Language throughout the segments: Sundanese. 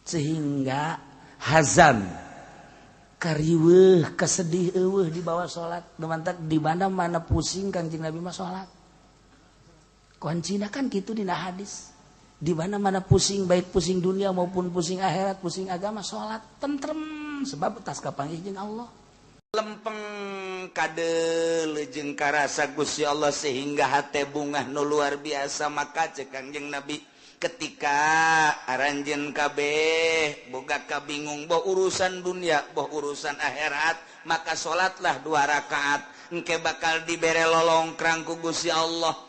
Sehingga hazan kariweuh kesedih eueuh dibawa salat. Mantak di mana-mana pusing Kangjeng Nabi mah salat. Kuncina kan kitu dina hadis. Di mana-mana pusing, baik pusing dunia maupun pusing akhirat, pusing agama, salat tentrem sebab tas kapanggih jeung Allah. Lempeng kadeuleu jeung karasa Gusti Allah sehingga hate bungah nu luar biasa. Maka cek Kangjeng Nabi ketika aranjeun kabeh boga kabingung boh urusan dunia boh urusan akhirat, maka salatlah 2 rakaat engke bakal dibere lolongkrang ku Gusti Allah.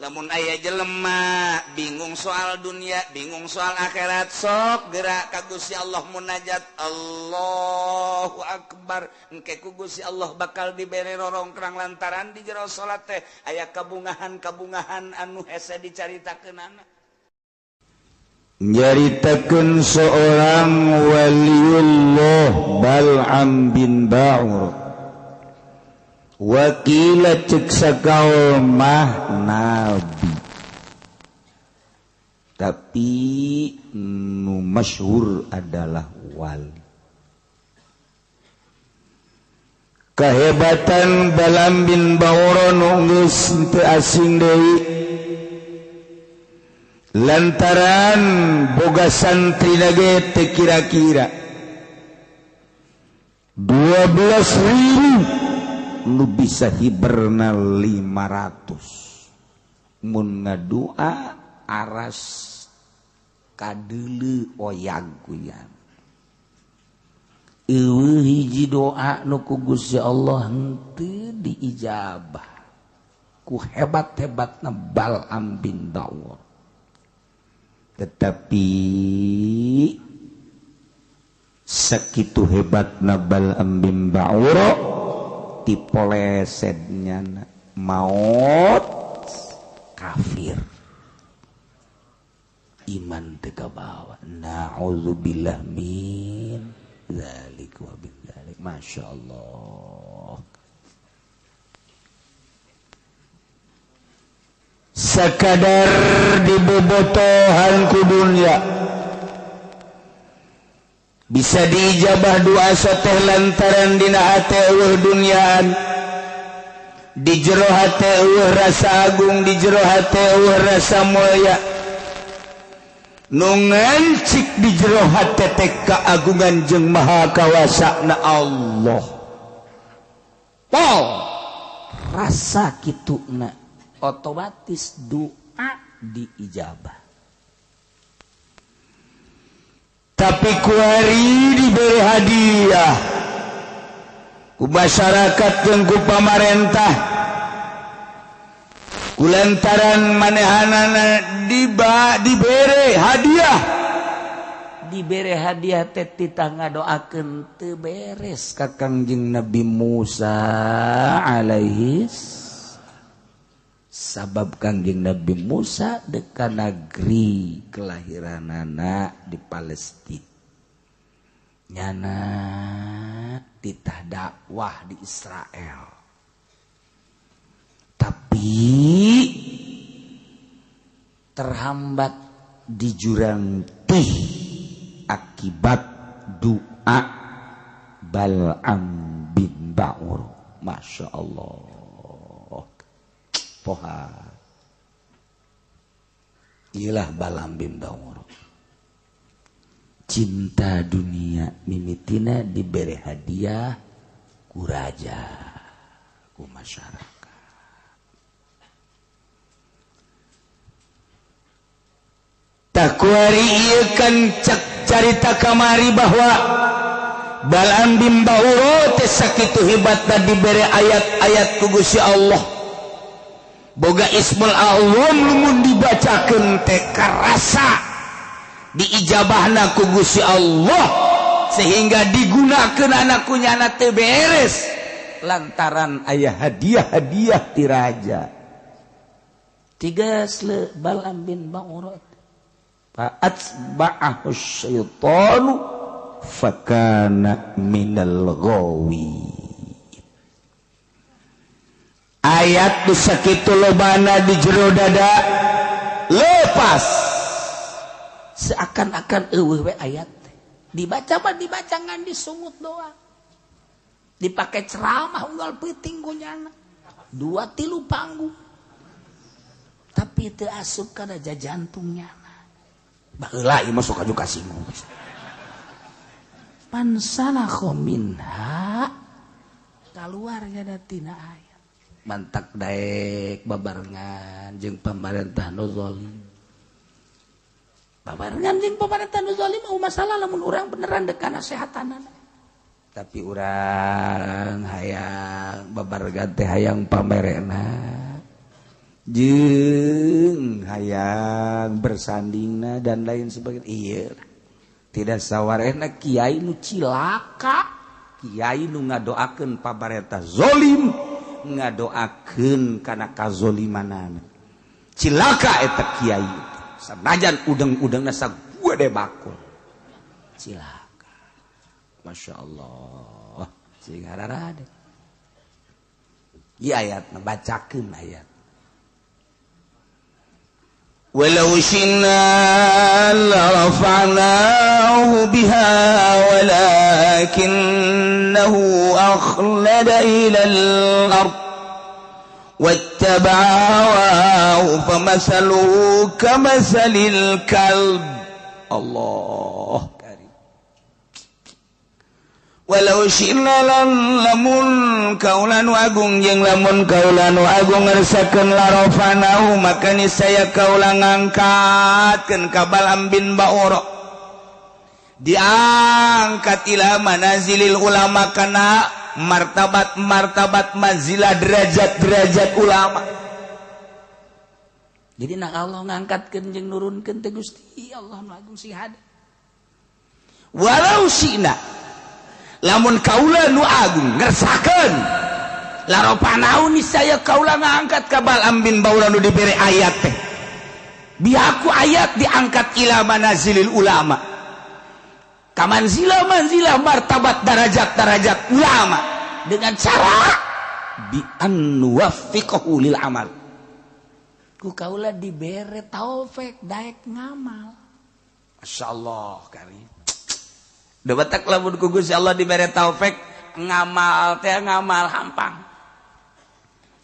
Lamun aya jelema bingung soal dunia, bingung soal akhirat, sok gerak ka Gusti Allah munajat Allahu Akbar, engke ku Gusti Allah bakal dibere rorongkrang lantaran di jero salat teh aya kabungahan-kabungahan anu hese dicaritakeunana. Nyaritakeun seorang waliullah Bal'am bin Ba'ur. Wakila cek sakaul mah nabi, tapi nu masyhur adalah wali. Kehebatan Bal'am bin Ba'ur nu geus teu asing deui lantaran boga santri ge teu kira-kira 12.000 nu bisa hiberna 500 mun ngadua aras kadeuleu oyag kuyan. Eueuh hiji doa nu ku Gusti Allah henteu diijabah ku hebat-hebatna Bal'am bin Ba'ur. Tetapi sakitu hebatna Bal'am bin Ba'ur dipolesetnya maut kafir, iman teu kabawa. Na'udzubillah min dzalik wa bin dzalik. Masya Allah. Sakadar dibobotohan ku dunya bisa diijabah doa soteh lantaran dina hate eueuh duniaan, di jero hate eueuh rasa agung, di jero hate eueuh rasa mulia, nu ngancik di jero hate teh keagungan jeung maha kawasana Allah. Pol rasa kituna otomatis doa diijabah. Tapi kuari diberi hadiah ku masyarakat jeung ku pamarentah kulantaran manehanana dibere hadiah, dibere hadiah teh titah ngadoakeun teu beres ka Kangjeng Nabi Musa alaihi. Sabab Kangjeng Nabi Musa deka negeri kelahiranana di Palestina, nyana titah dakwah di Israel. Tapi terhambat di jurang tih akibat doa Bal'am bin Ba'ur. Masya Allah. Poha ilah Bal'am bin Ba'ur. Cinta dunia mimitina diberi hadiah ku raja, ku masyarakat. Takuari ieu kan cek carita kamari bahwa Bal'am bin Ba'ur teh sakitu hebatna dibere ayat-ayat ku Gusti Allah. Boga Ismul A'zam lamun dibacakeun teh karasa diijabahna ku Gusti Allah sehingga digunakeun anak ku nyana teu beres lantaran aya hadiah-hadiah ti raja. Tiga sle Bal'am bin Ba'ur fa atba'ahu syaitanu fakana minal ghawi. Ayat nu sakitu lobana di jero dada lepas seakan-akan eueuh we ayat teh. Dibaca mah dibaca ngan disungut doang. Dipakai ceramah unggal peuting ku nyana. 2 3 panggung. Tapi teu asup kana jantungnya. Baheula ieu mah sok aju kasinggung. Pansalakha minha kaluar nya tina ayat. Mantak daek babarengan jeung pamarentah nu zalim. Babarengan jeung pamarentah nu zalim mau masalah lamun urang beneran dek kana sehatanana. Tapi urang hayang babarengan teh hayang pamerena jeung hayang bersandingna dan lain sebagainya. Iya. Tidak sawarehna kiai nu cilaka, kiai nu ngadoakeun pamarentah zalim, ngadoakeun kana kazolimanana. Cilaka eta kiai. Sanajan udeng-udengna sagede bakul. Cilaka. Masya Allah. Sing hararade. Ieu ayat bacakeun ayat. Walau syi'na larafa'nahu biha walakinnahu akhlada ilal ard wattaba'a hawahu famasaluhu kamasalil kalb. Allah karim. Walau syi'na lamun kaula nu agung jeung lamun kaula nu agung ngersakeun larafanahu maka niscaya kaula ngangkatkeun ka Bal'am bin Ba'ura diangkat ila manazilil ulama kana martabat-martabat manzilah derajat-derajat ulama. Jadi nak Allah ngangkatkeun jeung nurunkeun teh Gusti Allah nu agung sing hade. Walau syi'na lamun kaula nu agung ngersakeun laropanau niscaya kaula ngangkat ka Bal'am bin Baura nu dibere ayat teh biaku ayat diangkat ila manazilil ulama ka manzilah manzilah martabat darajat darajat ulama dengan cara bi an nuwaffiqahu lil amal ku kaula dibere taufik daek ngamal. Masyaallah karim. Debatak lamun ku Gusti Allah dibere taufik ngamal teh ngamal hampang.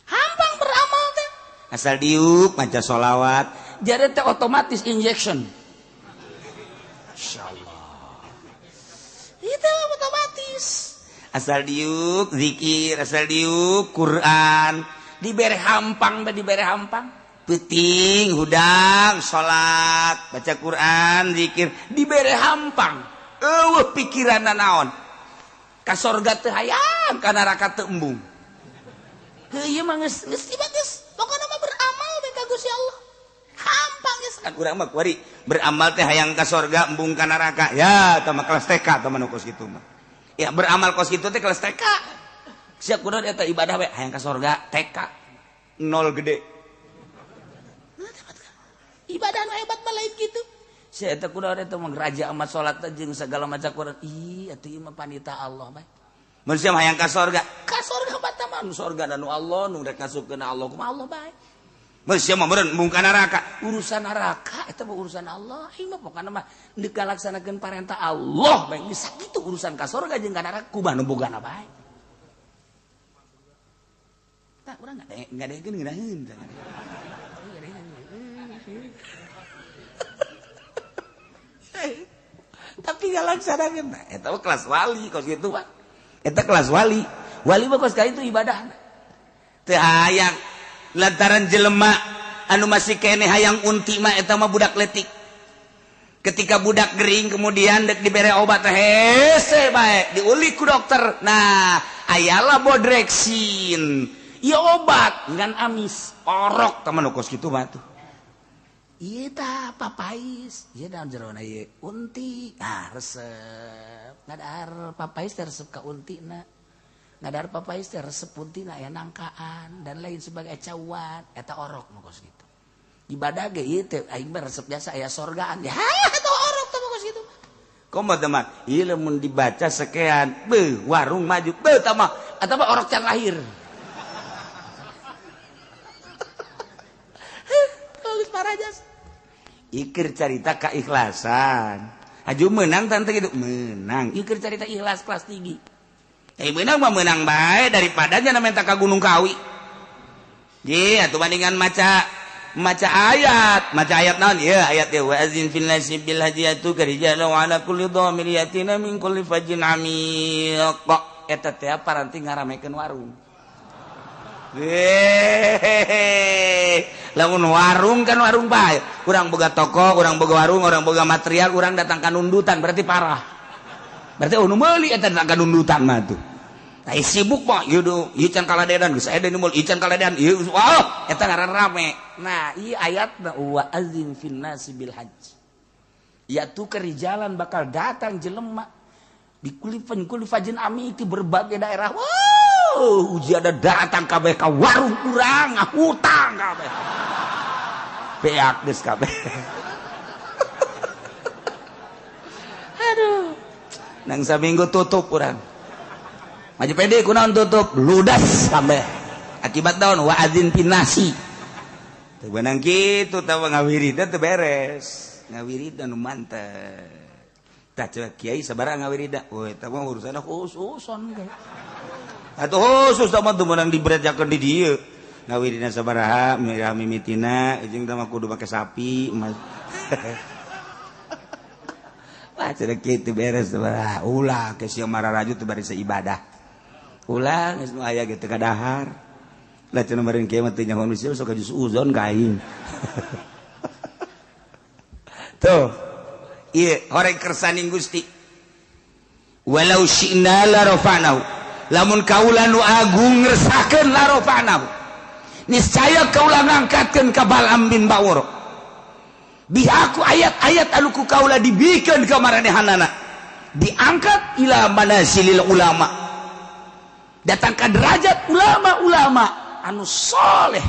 Hampang beramal teh. Asal diuk maca sholawat, jadi teh otomatis injection. Insyaallah. Itu otomatis. Asal diuk zikir, asal diuk Quran, dibere hampang teh dibere hampang. Peuting hudang salat, baca Quran, zikir, dibere hampang. Eueuh pikiranna naon ka sorga teu hayang ka neraka teu embung. Heuh ieu mah geus geus geus pokona mah beramal we ka Gusti Allah. Hampang geus kan urang mah kuari beramal teh hayang ka sorga embung ka neraka. Ya tah mah kelas TK tah mah nu kos kitu mah. Ya beramal kos kitu teh kelas TK. Sia kudu eta ibadah we hayang ka sorga TK nol gede. Ibadah nu hebat mah lain kitu. Saya teh kudu eta mah raja amat salat jeung segala macam Quran. Ih atuh ieu mah panita Allah bae. Mun sia hayang ka sorga, ka sorga bata mah nu sorga nu Allah nu rek ngasupkeun Allah kumaha Allah bae. Mun sia mah meureun embung ka neraka. Urusan neraka eta mah urusan Allah. Ieu mah pokona mah deuk ngalaksanakeun parentah Allah bae. Geus sakitu urusan ka sorga jeung ka neraka kumaha nu bogana bae. Tah urang ngadekeun ngeunaheun. Tapi nggak laksanakeun. Nah, eta mah kelas wali kos kitu mah. Eta kelas wali. Wali mah kos ka itu ibadah. Teu hayang lantaran jelema anu masih keneh hayang unti mah eta mah budak letik. Ketika budak gering kemudian dek dibere obat hese bae diulik ku dokter. Nah, ayalah bodreksin. Ieu obat ngan amis. Orok tah mah nu kos kitu mah tuh. Ieu tah papais, ieu daun jerona ieu unti, ah resep. Ngadahar papais teh resep ka untina. Ngadahar papais teh resep untina aya nangkaan dan lain sebagai cawan, eta orok nu kos kitu. Ibadah ge ieu teh aing mah resep biasa aya sorgaan. Ya eta orok teh kos kitu. Komo teh mah ieu lamun dibaca sekean, beuh warung maju, beuh tah mah eta mah orok can lahir. Bagus parajas. Ikir carita keikhlasan. Aju menang tante gitu menang. Ieu keur carita ikhlas kelas tinggi. Menang mah menang bae daripada nya minta ka Gunung Kawi. Ye atuh bandingan maca ayat, maca ayat naon? Ieu ayat ieu wa azin fil nasi bil hajiyatu karijalu ala kulli dhamir yatina min kulli fajjin amiq. Eta teh paranti ngaramekeun warung. Hehehe. Lamun warung kan warung bae. Urang boga toko, urang boga warung, urang boga material, urang datang ka nundutan berarti parah. Berarti oh nu meuli eta datang ka nundutan mah tuh. Tah sibuk mah ieu do, ieu can kaladedan geus aya deui nu meuli, ieu can kaladedan, ieu wah eta ngaran rame. Nah, ieu ayatna wa azin fin nasi bil hajj. Ya tu kerijalan bakal datang jelema di kulifajin ami di berbagai daerah. Wow, uji ada datang kabeh ka warung urang, hutang kabeh. Beak geus kabeh. Aduh. Nang saminggu tutup urang. Maju pede kunaon tutup, ludas kabeh. Akibat daun wa adzin pinasi. Teu beunang kitu tah ngawiridan teu beres. Ngawiridan nu mantep. Tah coba kiai sabaraha ngawirida. Woi, eta mah urusanna khususon. Atuh khusus tah mah teu meunang dibrejakeun di dieu. Ngawirina sabaraha mirah mimitina jeung tah mah kudu make sapi. Wah, cenah kitu beres sabaraha. Ulah ke sia mararaju teu bari ibadah. Ulah geus nu aya ge teu kadahar. Lah cenah meureun kieu mah teu nyaho misi sok ka uzon ka aing. Tuh. Ieu horeng kersaning Gusti. Walau syi'na la rafa'nahu. Lamun kaula nu agung ngersakeun la rafa'nahu. Niscaya kaula ngangkatkeun ka Bal'am bin Ba'ur. Bi aku ayat-ayat anu ku kaula dibikeun ka maranehanana. Diangkat ila manasilil ulama. Datang ka derajat ulama-ulama anu soleh.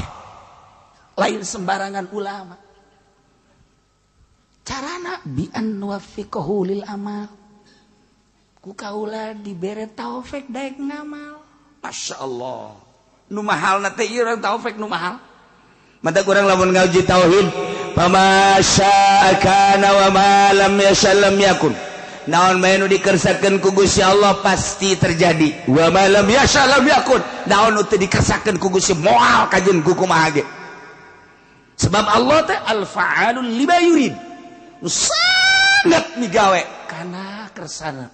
Lain sembarangan ulama. Carana bi an nuwaffiqahu lil amal. Ku kaula dibere taufik daek ngamal. Masya Allah. Nu mahalna teh ieu urang taufik nu mahal. Mata kurang lamun ngaji tauhid, fama syaa kana wa ma lam yasha lam yakun. Naon bae nu dikersakeun ku Gusti Allah pasti terjadi. Wa ma lam yasha lam yakun. Naon nu teu dikersakeun ku Gusti moal kajeun ku kumaha ge. Sebab Allah teh al-fa'alul lima yurid. Sangat migawe kana kersana.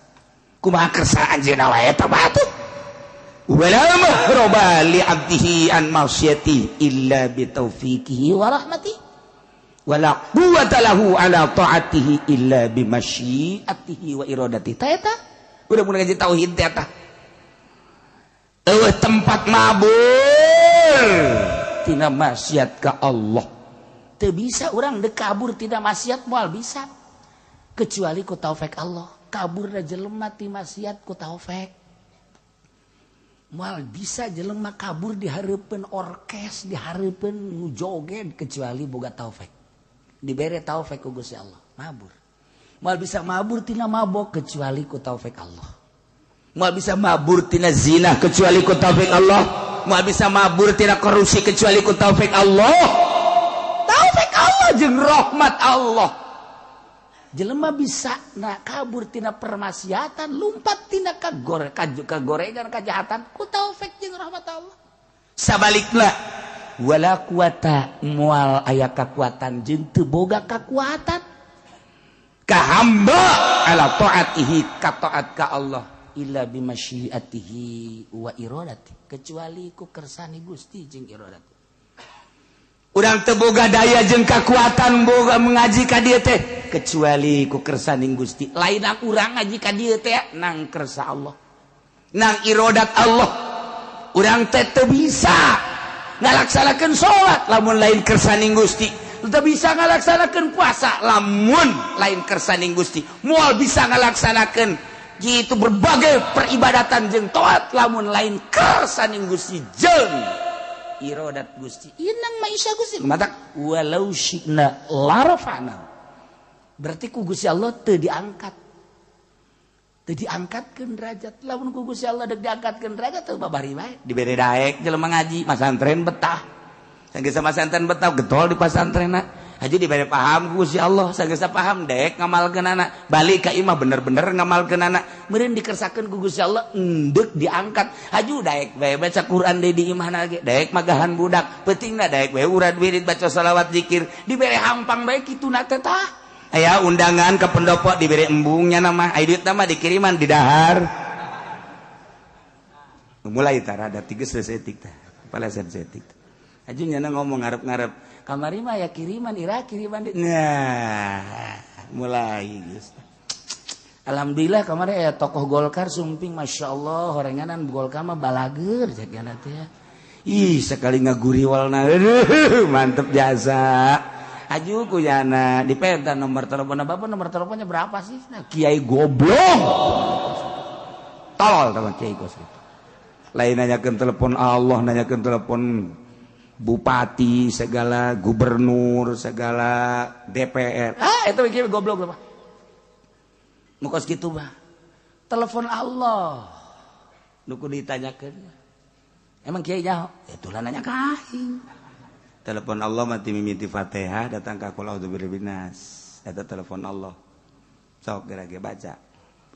Kumaha kersa anjeunna wae eta batu. Wala mahroba li 'abdihi an ma'siyati illa bi taufiqihi wa rahmatihi. Wala quwwata lahu ala ta'atihi illa bi masyiatihi wa iradatihi. Ta eta udah mun ngaji tauhid teh eta. Eueuh tempat mabur tina maksiat ka Allah. Teu bisa urang deuk kabur tina maksiat moal bisa. Kecuali ku taufik Allah. Kaburna jelema ti maksiat ku taufik. Moal bisa jelema kabur di hareupeun orkes, di hareupeun nu joget kecuali boga taufik. Dibere taufik ku Gusti Allah, mabur. Moal bisa mabur tina mabok kecuali ku taufik Allah. Moal bisa mabur tina zina kecuali ku taufik Allah. Moal bisa mabur tina korupsi kecuali ku taufik Allah. Taufik Allah jeung rahmat Allah. Jelema bisa na kabur tina permaksiatan, lumpat tina kagorengan kajahatan ku taufik jeung rahmat Allah. Sabalikna wala quwata moal aya kakuatan jeung teu boga kakuatan ka hamba ala taatihi ka taat ka Allah illa bimasyiatihi wa iradati kecuali ku kersane Gusti jeung iradati. Urang teu boga daya jeung kakuatan boga mengaji ka dieu teh kecuali ku kersaning Gusti. Lain urang ngaji ka dieu teh nang kersa Allah, nang iradat Allah. Urang teh teu bisa ngalaksanakeun salat lamun lain kersaning Gusti, teu bisa ngalaksanakeun puasa lamun lain kersaning Gusti, moal bisa ngalaksanakeun gitu berbagai peribadatan jeung taat lamun lain kersaning Gusti jeung iradat Gusti. Ieu nang maisha Gusti matak walau syi'na larafa'na. Berarti ku Gusti Allah teu diangkat. Teu diangkatkeun derajat. Lamun ku Gusti Allah deuk diangkatkeun derajat teu babari bae. Dibere daek jelema ngaji, masantren betah. Sanggeus masantren betah getol di pasantrenna. Haji dibere paham ku Gusti Allah, sageus paham dek ngamalkeunana, balik ka imah bener-bener ngamalkeunana, meureun dikersakeun ku Gusti Allah endek diangkat. Haju daek bae baca Quran deui di imahna ge, daek magahan budak, peutingna daek bae urad wirid baca selawat zikir, dibere hampang bae kituna teh tah. Aya undangan ke pendopo dibere embungnya nama, aya duitna mah dikiriman di dahar. Mulai tah rada tiges sesetik tah, palesan setik. Haju nyana ngomong ngarep-ngarep kamari mah ya kiriman ira kiriman. Nah, mulai geus. Alhamdulillah kamari aya tokoh Golkar sumping, Masya Allah horenganan Golkar mah balager jagana teh. Ih, sekali ngaguriwalna aduh mantep jasa. Aju ku yana dipenta nomor telepon bapak, nomor teleponnya berapa sih? Nah, kiai goblok. Tolol teman kiai gos. Lain nanyakeun telepon Allah, nanyakeun telepon bupati segala, gubernur segala, DPR. Ah, itu mikir goblok apa? Mukos kitu mah. Telepon Allah. Nu kudu ditanyakeun. Emang kiai nyaho? Itulah nanya ka aing. Telepon Allah mati mimiti Fatihah datang ka qul a'udzu birabbin nas. Eta telepon Allah. Sok geura ge baca.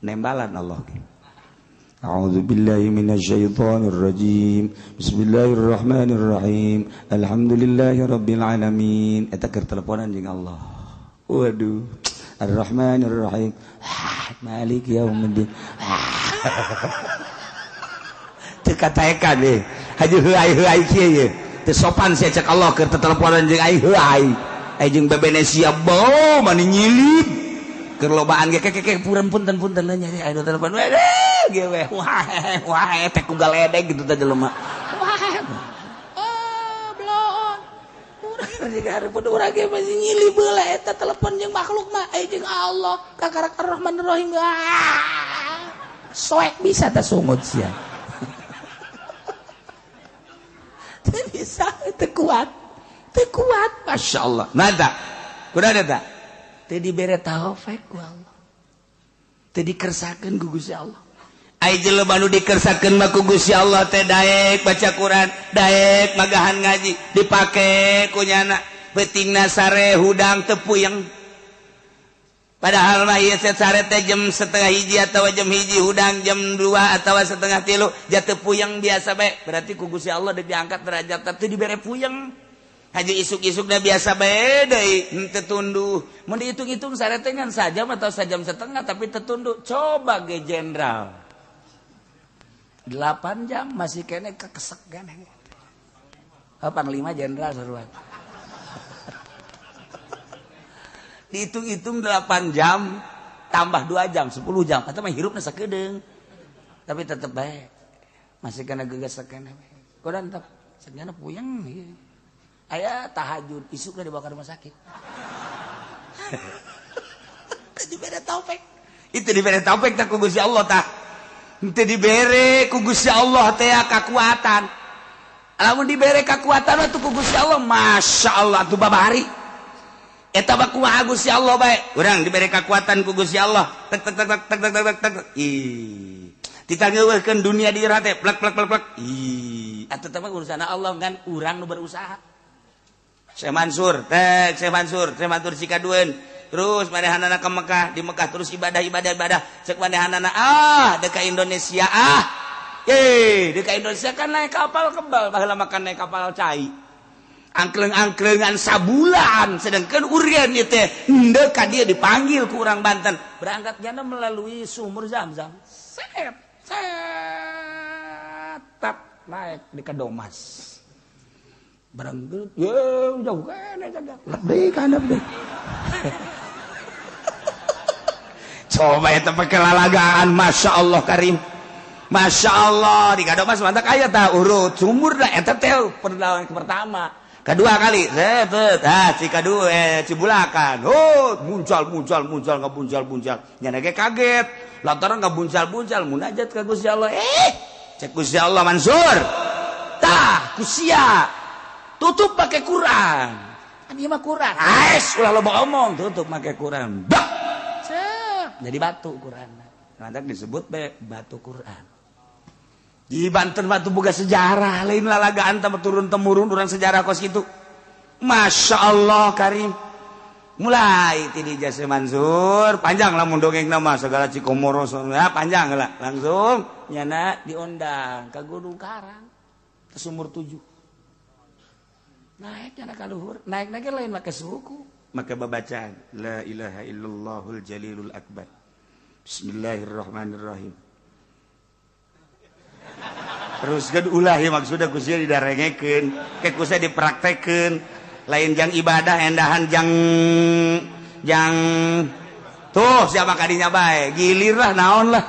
Nembalan Allah ge. A'udzu billahi minasyaitonir rajim. Bismillahirrahmanirrahim. Alhamdulillahi rabbil alamin. Eta keur teleponan jeung Allah. Waduh. Arrahmanirrahim. Maliki yaumiddin. Teu kataekan deh. Haji heuai-heuai kieu ye. Teu sopan sia cek Allah keur teleponan jeung ai heuai. Ai jeung bebene sia bau mani nyilip. Keur lobaan ge kekeke puren punten punten nya aya telepon. Ge we wah wah teh ku galedeg gitu teh jelema. Wah. Oh, bloon. Urang jeung hareupeun urang ge masih nyilih beula eta telepon jeung makhluk mah ai jeung Allah kakarak Arrahmanirrahim. Soek bisa teh sungut sia. Teu bisa teu kuat. Teu kuat, masyaallah. Nada. Kuda ada tah? Teu dibere taufik ku Allah. Teu dikersakeun ku Gusti Allah. Ai jelema nu dikersakeun mah ku Gusti Allah teh daek baca Quran, daek magahan ngaji, dipake ku nyana peutingna sare hudang teu puyeng. Padahal mah ieu sare teh jam 12:30 atawa jam 1 hudang jam 2 atawa 2:30 jatuh puyeng biasa bae. Berarti ku Gusti Allah deuk diangkat derajat teh dibere puyeng. Haji isuk-isukna biasa bae deui henteu tunduh. Mun dihitung-hitung sare teh ngan sajam atau sajam setengah tapi teu tunduh. Coba ge jenderal 8 jam masih kene kekesek kan. Oh, panglima jenderal seruan. Dihitung-hitung 8 jam tambah 2 jam 10 jam atau mah hirupna sakedeung. Tapi tetep bae masih kena gegesek keneh. Kodan tetep segana puyeng ieu. Aya tahajud isukna dibawa ke rumah sakit. Teu dibere taufik. Itu dibere taufik tah ku Gusti Allah tah. Henteu dibere ku Gusti Allah teh kakuatan. Lamun dibere kakuatan mah ku Gusti Allah, Masya Allah tuh babari. Eta mah kumaha Gusti Allah bae. Urang dibere kakuatan ku Gusti Allah. Tek tek tek tek tek tek tek. Ih. Ditangeuweuhkeun dunia di jero teh plek plek plek plek. Ih, atuh teh mah urusan Allah kan urang nu berusaha. Syekh Mansur, tek Syekh Mansur, Syekh Mansur sikadueun. Terus manehanana ke Mekah, di Mekah terus ibadah ibadah ibadah. Cek manehanana ah dek ka Indonesia ah. Eh, dek ka Indonesia kan naik kapal kebal, baheula makan naik kapal cai. Angkleng-angklengan sabulan, sedangkan urian ieu teh henteu ka dieu dipanggil ku urang Banten. Berangkat jana melalui sumur Zam-Zam. Set, set, tap naik di Kadomas. Barang ye jauh kene jaga. Lebih kana lebih. Coba eta pakai lalagaan, Masya Allah Karim. Masya Allah di Kadomas mantak aya tah urut sumur dah eta teh perlawan pertama. Kedua kali set ah Cikadu Cibulakan. Oh, muncal muncal muncal ngabuncal buncal. Nya ge kaget. Lantaran ngabuncal-buncal munajat ka Gusti Allah. Cek Gusti Allah Mansur. Tah kusia. Tutup pakai Quran. Kan ieu mah Quran. Ais ulah loba omong, tutup pakai Quran. Bak. Cep, jadi batu Quran. Lantak disebut be batu Quran. Di Banten batu boga sejarah, lain lalagaan teh turun temurun urang sejarah kos kitu. Masya Allah Karim. Mulai ti di Jase Mansur panjang lamun dongeng nama segala Cikomoro ya panjang lah langsung nyana diundang ke Gunung Karang ke sumur 7. Naik nyana ka luhur, naik-naik lain make suku, make babacaan la ilaha illallahul jalilul akbar. Bismillahirrahmanirrahim. Terus kan ulah ya maksudnya ku sia didarengekeun, ke ku sia dipraktekeun. Lain jang ibadah endahan jang jang tuh siapa kadinya bae gilir lah naon lah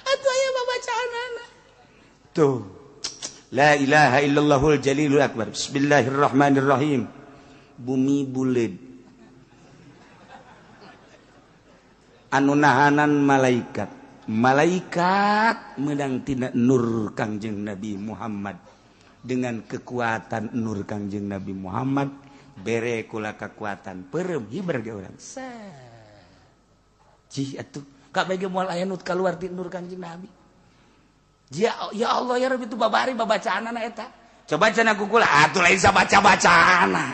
atuh aya babacaanana tuh la ilaha illallahul jalilul akbar bismillahirrahmanirrahim bumi buleud anu nahanan malaikat malaikat meunang tina nur Kangjeng Nabi Muhammad dengan kekuatan nur Kangjeng Nabi Muhammad bere kula kekuatan perem hiber ge urang cih atuh kabeh ge moal aya nu kaluar ti nur Kangjeng Nabi ya, ya Allah ya Rabbi itu babari babacaanana eta coba cenah ku kula atuh lain sabaca-bacaana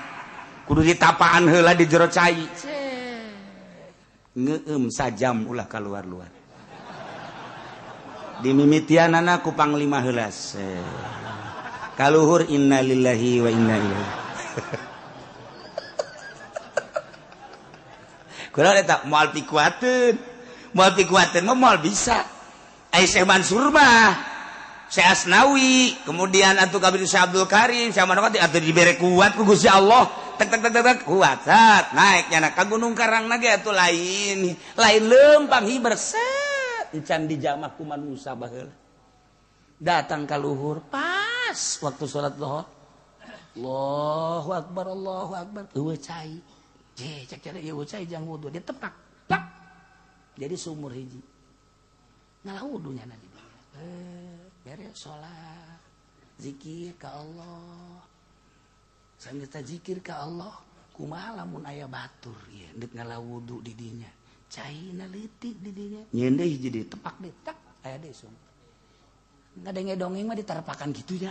kudu ditapaan heula di jero cai ngeueum sajam ulah kaluar-luar dimimitianana ku panglima heula kaluhur innalillahi wa inna ilaihi. Kula eta moal pikuateun. Moal pikuateun mah moal bisa. Ai Syekh Mansur mah, Syekh Asnawi, kemudian atuh kabeh Syekh Abdul Karim, Syekh Manokati atuh dibere kuat ku Gusti Allah. Tek tek tek tek kuat. Sat naik nyana ka Gunung Karang na ge atuh lain. Lain leumpang hiber set encan dijamah ku manusa baheula. Datang ka luhur pas waktu sholat zuhur. Allahu akbar Allahu akbar. Eueuh cai. Je cek cek eueuh cai jang wudu dia tepak. Plak. Jadi sumur hiji. Ngalah wudunya na di dieu. Beres sholat. Zikir ka Allah. Sambil ta zikir ka Allah, kumaha lamun aya batur ieu deuk ngalah wudu di dinya. Caina leutik di dinya. Nyeun deui hiji deui tepak deui tak aya deui sumur. Ngadenge dongeng mah diterpakan gitu ya.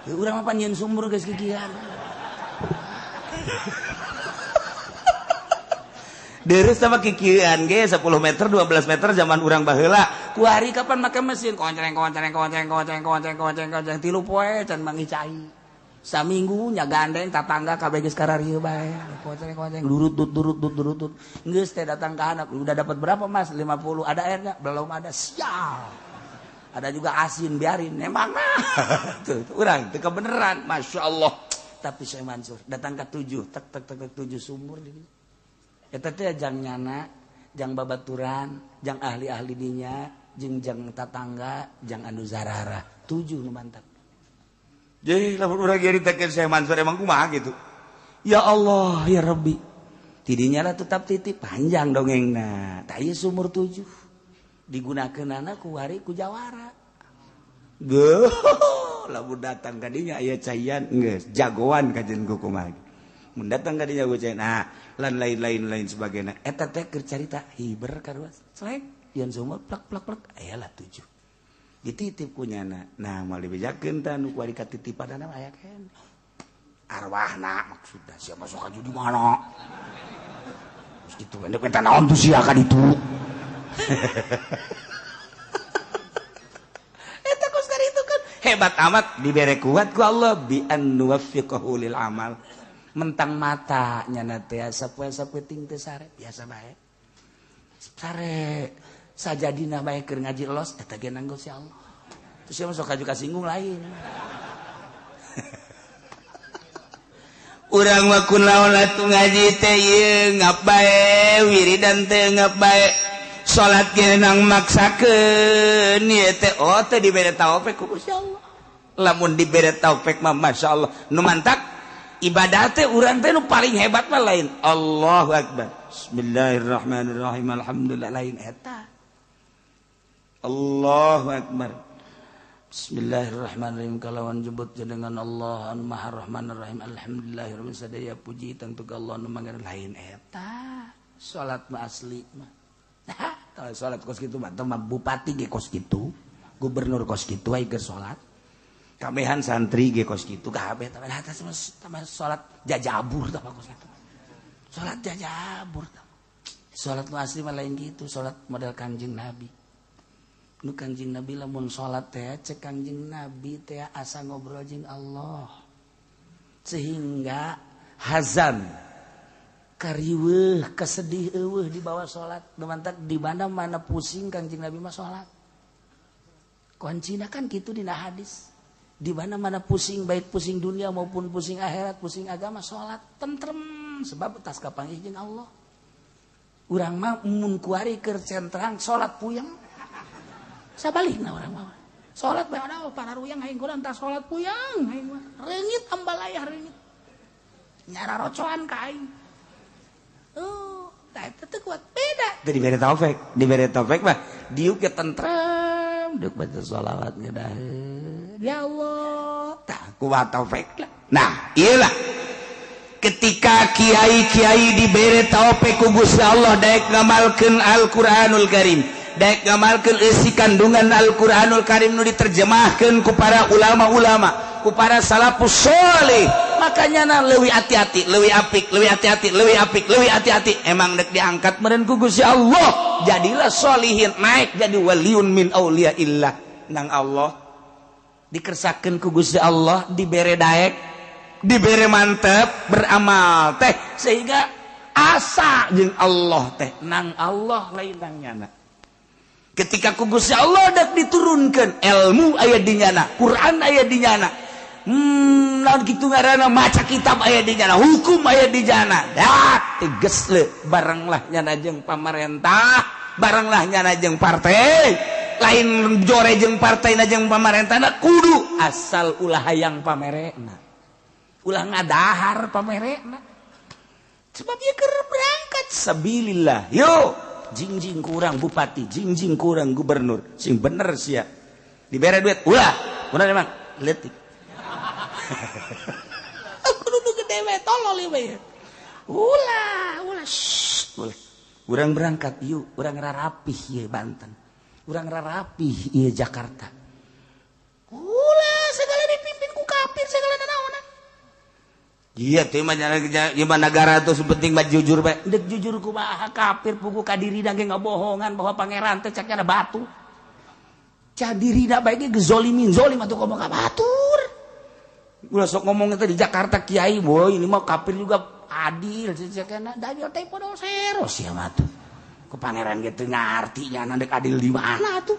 Ya urang mah panyeun sumur geus kikian. Deres sama kikian ge 10 meter 12 meter zaman urang baheula. Kuari kapan make mesin koncreng koncreng koncreng koncreng koncreng koncreng koncreng 3 poe can manggih cai. Saminggu nya gandeng tatangga kabeh geus kararieu bae. Koncreng koncreng durut dut durut dut durut dut. Geus teh datang ka anak, udah dapat berapa Mas? 50. Ada airnya? Belum ada. Sial. Ada juga asin biarin emang mah tuh urang teu kebeneran Masya Allah. Tapi Syekh Mansur datang ke 7 tek tek tek 7 sumur di dinya eta teh jang nyana jang babaturan jang ahli-ahli dinya jeung jang tatangga jang anu zarara 7 nu mantap. Jadi lamun urang nyaritakeun Syekh Mansur emang kumaha gitu ya Allah ya Rabbi tidinya lah tetap titip panjang dongengna tah ieu sumur 7 digunakeun anak ku hari ku jawara. Geuh, lamun datang ka dinya aya caian geus jagoan kajen ku kumaha. Mun datang ka dinya ku caian, nah lan lain-lain lain sebagainya. Eta teh keur carita hiber karuas. Selek yeun sumur plak plak plak aya lah 7. Dititip ku nyana. Nah, moal dibejakeun tah nu kuari katitipanana aya keneh. Arwahna maksudna sia masuk ka di mana? Geus kitu endek minta naon tuh sia ka ditu. Eta kos itu kan hebat amat dibere kuat ku Allah bi an nuwaffiqahu lil amal. Mentang mata nyana teh sapoe-sapoe ting teh sare biasa bae. Sare sajadina bae keur ngaji los eta ge nanggo si Allah. Terus sia masuk kaju kasinggung lain. Urang mah kunaon atuh ngaji teh ieu ngap bae wiridan teh ngap bae. Salat ge nang maksakeun ieu teh oh teh dibere taufik ku Gusti Allah. Lamun dibere taufik mah masyaallah nu mantak ibadah teh urang teh nu paling hebat mah lain Allahu akbar. Bismillahirrahmanirrahim alhamdulillah lain eta. Allahu akbar. Bismillahirrahmanirrahim kalawan jebut jenengan Allah anu Maha Rahmanir Rahim alhamdulillahirabbil sadaya puji tentu ka Allah nu mangan lain eta. Salat mah asli mah. Nah, salat kos kitu mah bupati ge kos kitu, gubernur kos kitu aya keur salat. Kabehan santri ge kos kitu kabeh tah tambah salat jajabur tah kos kitu. Salat jajabur tah. Salat nu asli mah lain gitu, salat model Kangjeng Nabi. Nu Kangjeng Nabi lamun salat teh cek Kangjeng Nabi teh asa ngobrol jeung Allah. Sehingga hazan kariweuh kesedih eueuh di bawah salat. Nu mantak di mana-mana pusing Kangjeng Nabi mah salat. Kuncina kan kitu dina hadis. Di mana-mana pusing, baik pusing dunia maupun pusing akhirat, pusing agama, salat tentrem sebab tas kapanggih jeung Allah. Urang mah mun kuari keur centrang salat puyeng. Sabalikna urang mah. Salat bae ada para ruyang aing kurang tah salat puyeng aing mah. Reungit ambalayah reungit. Nyara rocoan ka aing. Oh, tah eta teu kuat beda. Teu dibere taufik, dibere taufik mah diuk ge tentrem, diuk baca sholawat ngedaheun. Ya Allah, tah kuat taufik lah. Nah, iyalah. Ketika kiai-kiai dibere taufik ku Gusti Allah daek ngamalkeun Al-Qur'anul Karim, daek ngamalkeun eusi kandungan Al-Qur'anul Karim nu diterjemahkeun ku para ulama-ulama, ku para salafus sholih. Makanya na leuwih hati-hati, leuwih apik, leuwih hati-hati, leuwih apik, leuwih hati-hati. Emang dek diangkat meureun ku Gusti Allah, jadilah sholihin, naik jadi waliun min auliyaillah nang Allah. Dikersakeun ku Gusti Allah, dibere daek, dibere mantep beramal teh sehingga asa jeung Allah teh nang Allah lain nang nyana. Ketika ku Gusti Allah dak diturunkeun ilmu aya di nyana, Quran aya di nyana. Lamun kitu ngaranna maca kitab aya di nyana, hukum aya di nyana. Dah tegas le barenglah nyana jeung pamarentah, barenglah nyana jeung partai. Lain jore jeung partai na jeung pamarentahna kudu asal ulah hayang pamerena. Ulah ngadahar pamerena. Sebab ieu keur berangkat sabilillah. Yo, jingjing kurang bupati, jingjing kurang gubernur, sing bener sia. Dibere duit ulah, bener emang leutik. Kudu nu gede we tolol ieu we. Ulah, ulah, shh, ulah. Urang berangkat yuk, urang rarapih ieu Banten. Urang rarapih ieu Jakarta. Ulah segala dipimpin ku kafir segala nanaonan. Iya teh mah gimana negara tuh penting mah jujur bae. Dek jujur kumaha kafir pugu ka dirina ge ngabohongan bahwa pangeran teh caknya ada batu. Cah dirina bae ge gezolimin zolim atuh komo ka batur. Ulah sok ngomong teh di Jakarta kiai boy ini mah kafir juga adil cakna da teh podol sero sia mah tuh. Ku pangeran ge teu ngarti nya dek adil di mana atuh.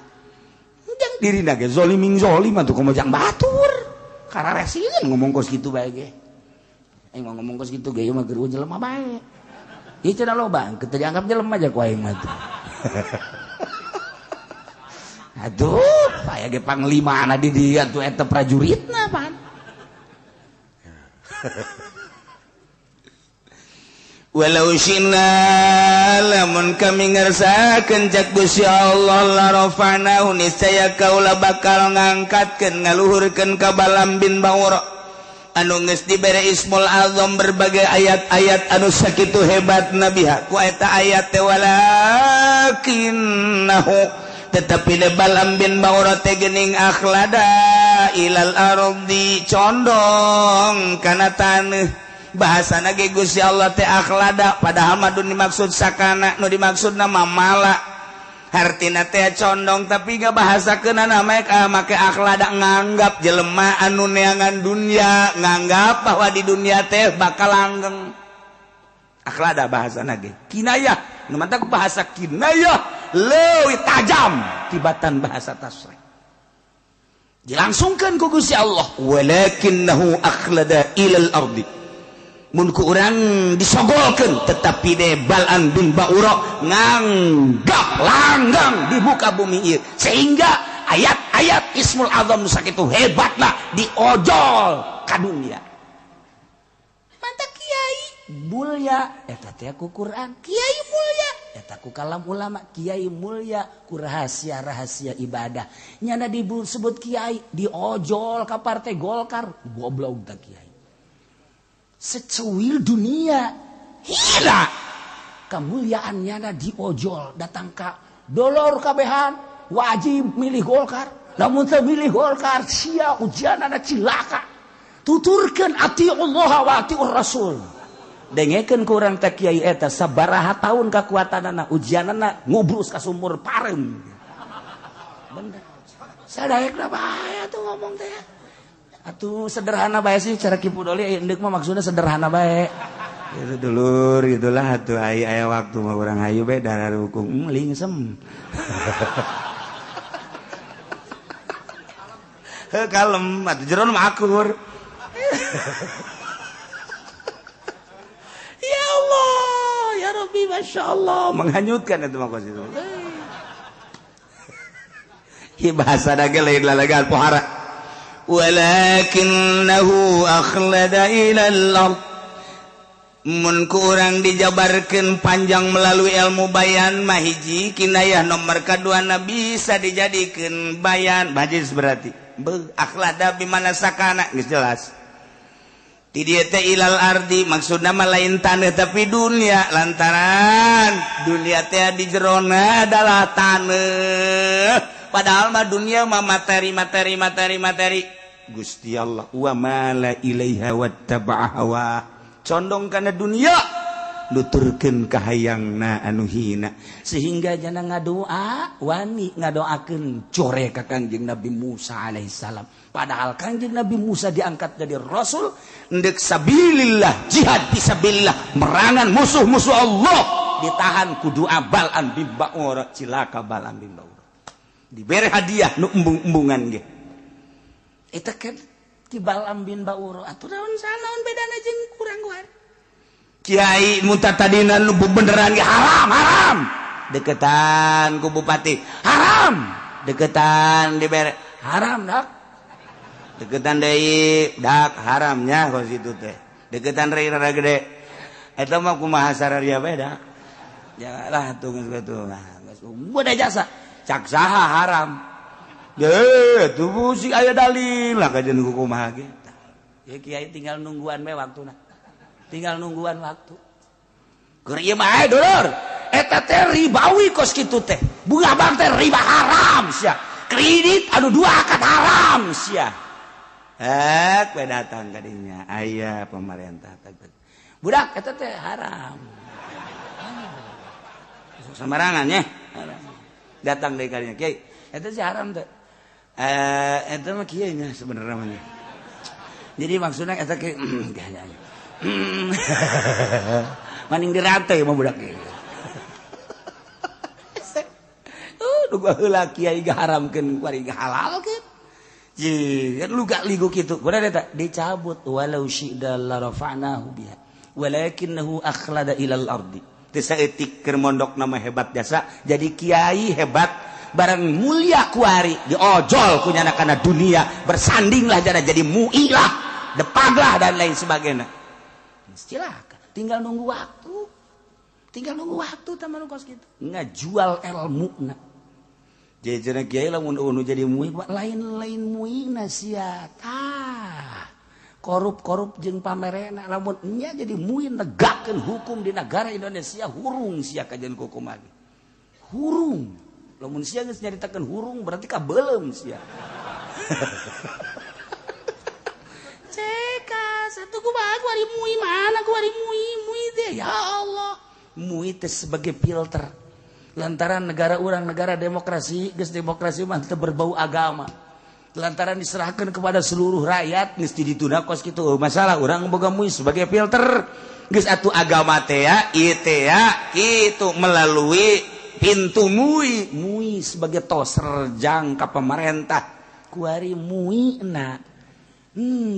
Jang dirina ge zolimin zolim atuh komo jang batur. Kararesieun ngomong kos kitu bae ge. Aing mah ngomong kos kitu ge ieu mah geus jelema bae. Ieu cenah loba, teu dianggap jelema aja ku aing mah tuh. Aduh, aya ge panglimana di dieu atuh eta prajuritna pan. Walau syina lamun kami ngersakeun cak Gusti Allah la rafa'nahu niscaya kaula bakal ngangkatkeun ngaluhurkeun ka Balam bin Baura anu geus dibere Ismul Azam berbagai ayat-ayat anu sakitu hebat nabiha ku eta ayat teh walakinnahu tetapi de Balam bin Baura teh geuning akhlada ilal ardi condong kana taneuh. Bahasana ge Gusti Allah teh akhlada padahal mah dimaksud sakana nu dimaksudna mah mala hartina teh condong tapi gak bahasakeunana make akhlada nganggap jelema anu neangan dunia nganggap bahwa di dunia teh bakal langgeng. Akhlada bahasana ge kinayah nu mantak bahasa kinayah leuwih tajam tibatan bahasa tasrih dilangsungkeun ku Gusti Allah walakinnahu akhlada ilal ardi mun ku urang disogolkeun tetapi de Balam bin Baura nganggap langgang di muka bumi ieu sehingga ayat-ayat Ismul Azam sakitu hebatna diojol ka dunia. Mantap kiai mulya eta teh ku Quran, kiai mulya eta ku kalam ulama, kiai mulya ku rahasia-rahasia ibadah. Nyana disebut kiai diojol ka partai Golkar, goblok tah kiai. Secuil dunia hila kemuliaan nyana diojol datang ka dolor kabehan wajib milih Golkar. Lamun teu milih Golkar sia ujianana cilaka. Tuturkeun atiullah wa atiur rasul. Dengekeun ku urang teh kiai eta sabaraha tahun kakuatanana ujianana ngubrus ka sumur pareum. Bener. Sadaekna bae atuh ngomong teh. Atuh sederhana bae sih cara Ki Pudoli endek mah maksudna sederhana bae. Itu dulur gitulah atuh aya waktu mah urang hayu bae darah hukum lingsem. Heuh kalem atuh jero mah akur. Ya Allah, ya Rabbi, Masya Allah. Menghanyutkan itu mah kos itu. Hi bahasa dage lain lalagan pohara. Walakinnahu akhlada ilal ard. Mun ku urang dijabarkeun panjang melalui ilmu bayan mah hiji kinayah nomor kaduana bisa dijadikeun bayan majlis berarti. Beuh akhlada bimana sakana geus jelas. Ti dieu teh ilal ardi maksudna mah lain taneuh tapi dunia lantaran dunia teh di jerona adalah taneuh. Padahal mah dunia mah materi materi materi materi. Gusti Allah wa mala ilaiha wattaba'a hawa. Condong kana dunia nuturkeun kahayangna anu hina sehingga jana ngadoa wani ngadoakeun core ka Kangjeng Nabi Musa alaihissalam. Padahal Kangjeng Nabi Musa diangkat jadi rasul ndek sabilillah jihad fisabilillah merangan musuh-musuh Allah ditahan ku doa Bal'am bin Ba'ura cilaka Bal'am bin Ba'ura dibere hadiah nu embung-embungan ge eta kan ti Bal'am bin Ba'ura atuh naon sanaon bedana jeung kurang guar kiai muta tadina nu bebeneran ge haram haram deketan ku bupati haram deketan dibere haram dak deketan deui dak haramnya kos itu teh deketan rei rada gede eta mah kumaha sararia bae dak ya lah tuh geus kitu geus udah jasa cak saha haram deh tuh sih aya dalil lah kajian kumaha ge ya kiai tinggal nungguan we waktuna tinggal nungguan waktu keur ieu mah dulur eta teh ribawi kos kitu teh bunga bank teh riba haram sia kredit anu dua akad haram sia we datang ka dinya aya pemerintah budak eta teh haram sembarangan nya datang deui ka dinya kiai eta sih haram teh eta mah kieu nya sebenarnya mah jadi maksudna eta kieu maning dirantai mah budak ieu. Nu baheula kiai gaharamkeun kuari gahalalkeun. Ji, lu gak ligu kitu. Kuda eta dicabut walau syi'da la rafa'nahu biha walakinnahu akhlada ilal ardi. Teu saeutik keur mondok nama hebat jasa, jadi kiai hebat barang mulia kuari diojol ku nyana kana dunia, bersandinglah jana jadi muilah, depaglah dan lain sebagainya. Silakan, tinggal nunggu waktu. Tinggal nunggu waktu teman kos gitu. Ngajual ilmu na. Jadi kiai lamun unu jadi mui lain-lain muina sia. Tah. Korup-korup jeung pamerena lamun nya jadi mui negakeun hukum di negara Indonesia hurung sia kajian hukum lagi. Hurung. Lamun sia geus nyaritakeun hurung berarti kabeuleum sia. Ceka satu kumaha ku ari mui mana ku ari mui mui teh ya Allah. Mui teh sebagai filter. Lantaran negara urang negara demokrasi, geus demokrasi mah teu berbau agama. Lantaran diserahkan kepada seluruh rakyat geus ditunda kos kitu masalah urang boga mui sebagai filter. Geus atuh agama teh ya, ieu teh ya kitu melalui pintu mui, mui sebagai toser jangka pemerintah. Kuari mui na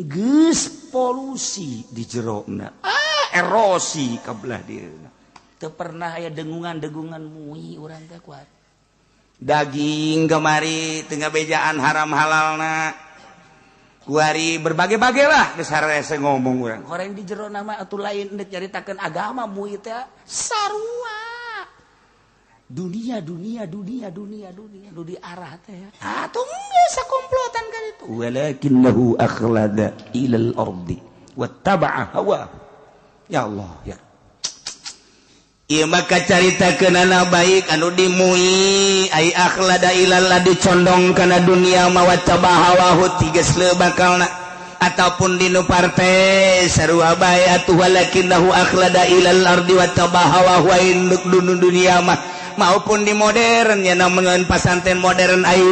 geus polusi di jerona. Erosi ka belah dieuna. Teu pernah aya dengungan-dengungan mui urang teh kuat. Daging kemari tengah bejaan haram halalna. Kuari berbagai-bagai lah geus harese ngomong urang. Horeng di jero nama atuh lain deuk nyaritakeun agama mui teh sarua. Dunia dunia dunia dunia dunia nu diarah teh. Atuh geus sakomplotan kan itu. Walakinnahu akhlada ilal ardi wattaba'a hawa. Ya Allah ya. Ieu maka carita kenana baik anu dimui ai akhlada ilal dicondong kana dunia mawa tabahawahu tiges bakalna ataupun dinu partai sarua bae atuh walakinahu akhlada ilal ardi wa tabahawahu induk dunia mah maupun di modern ya namun pasantren modern ai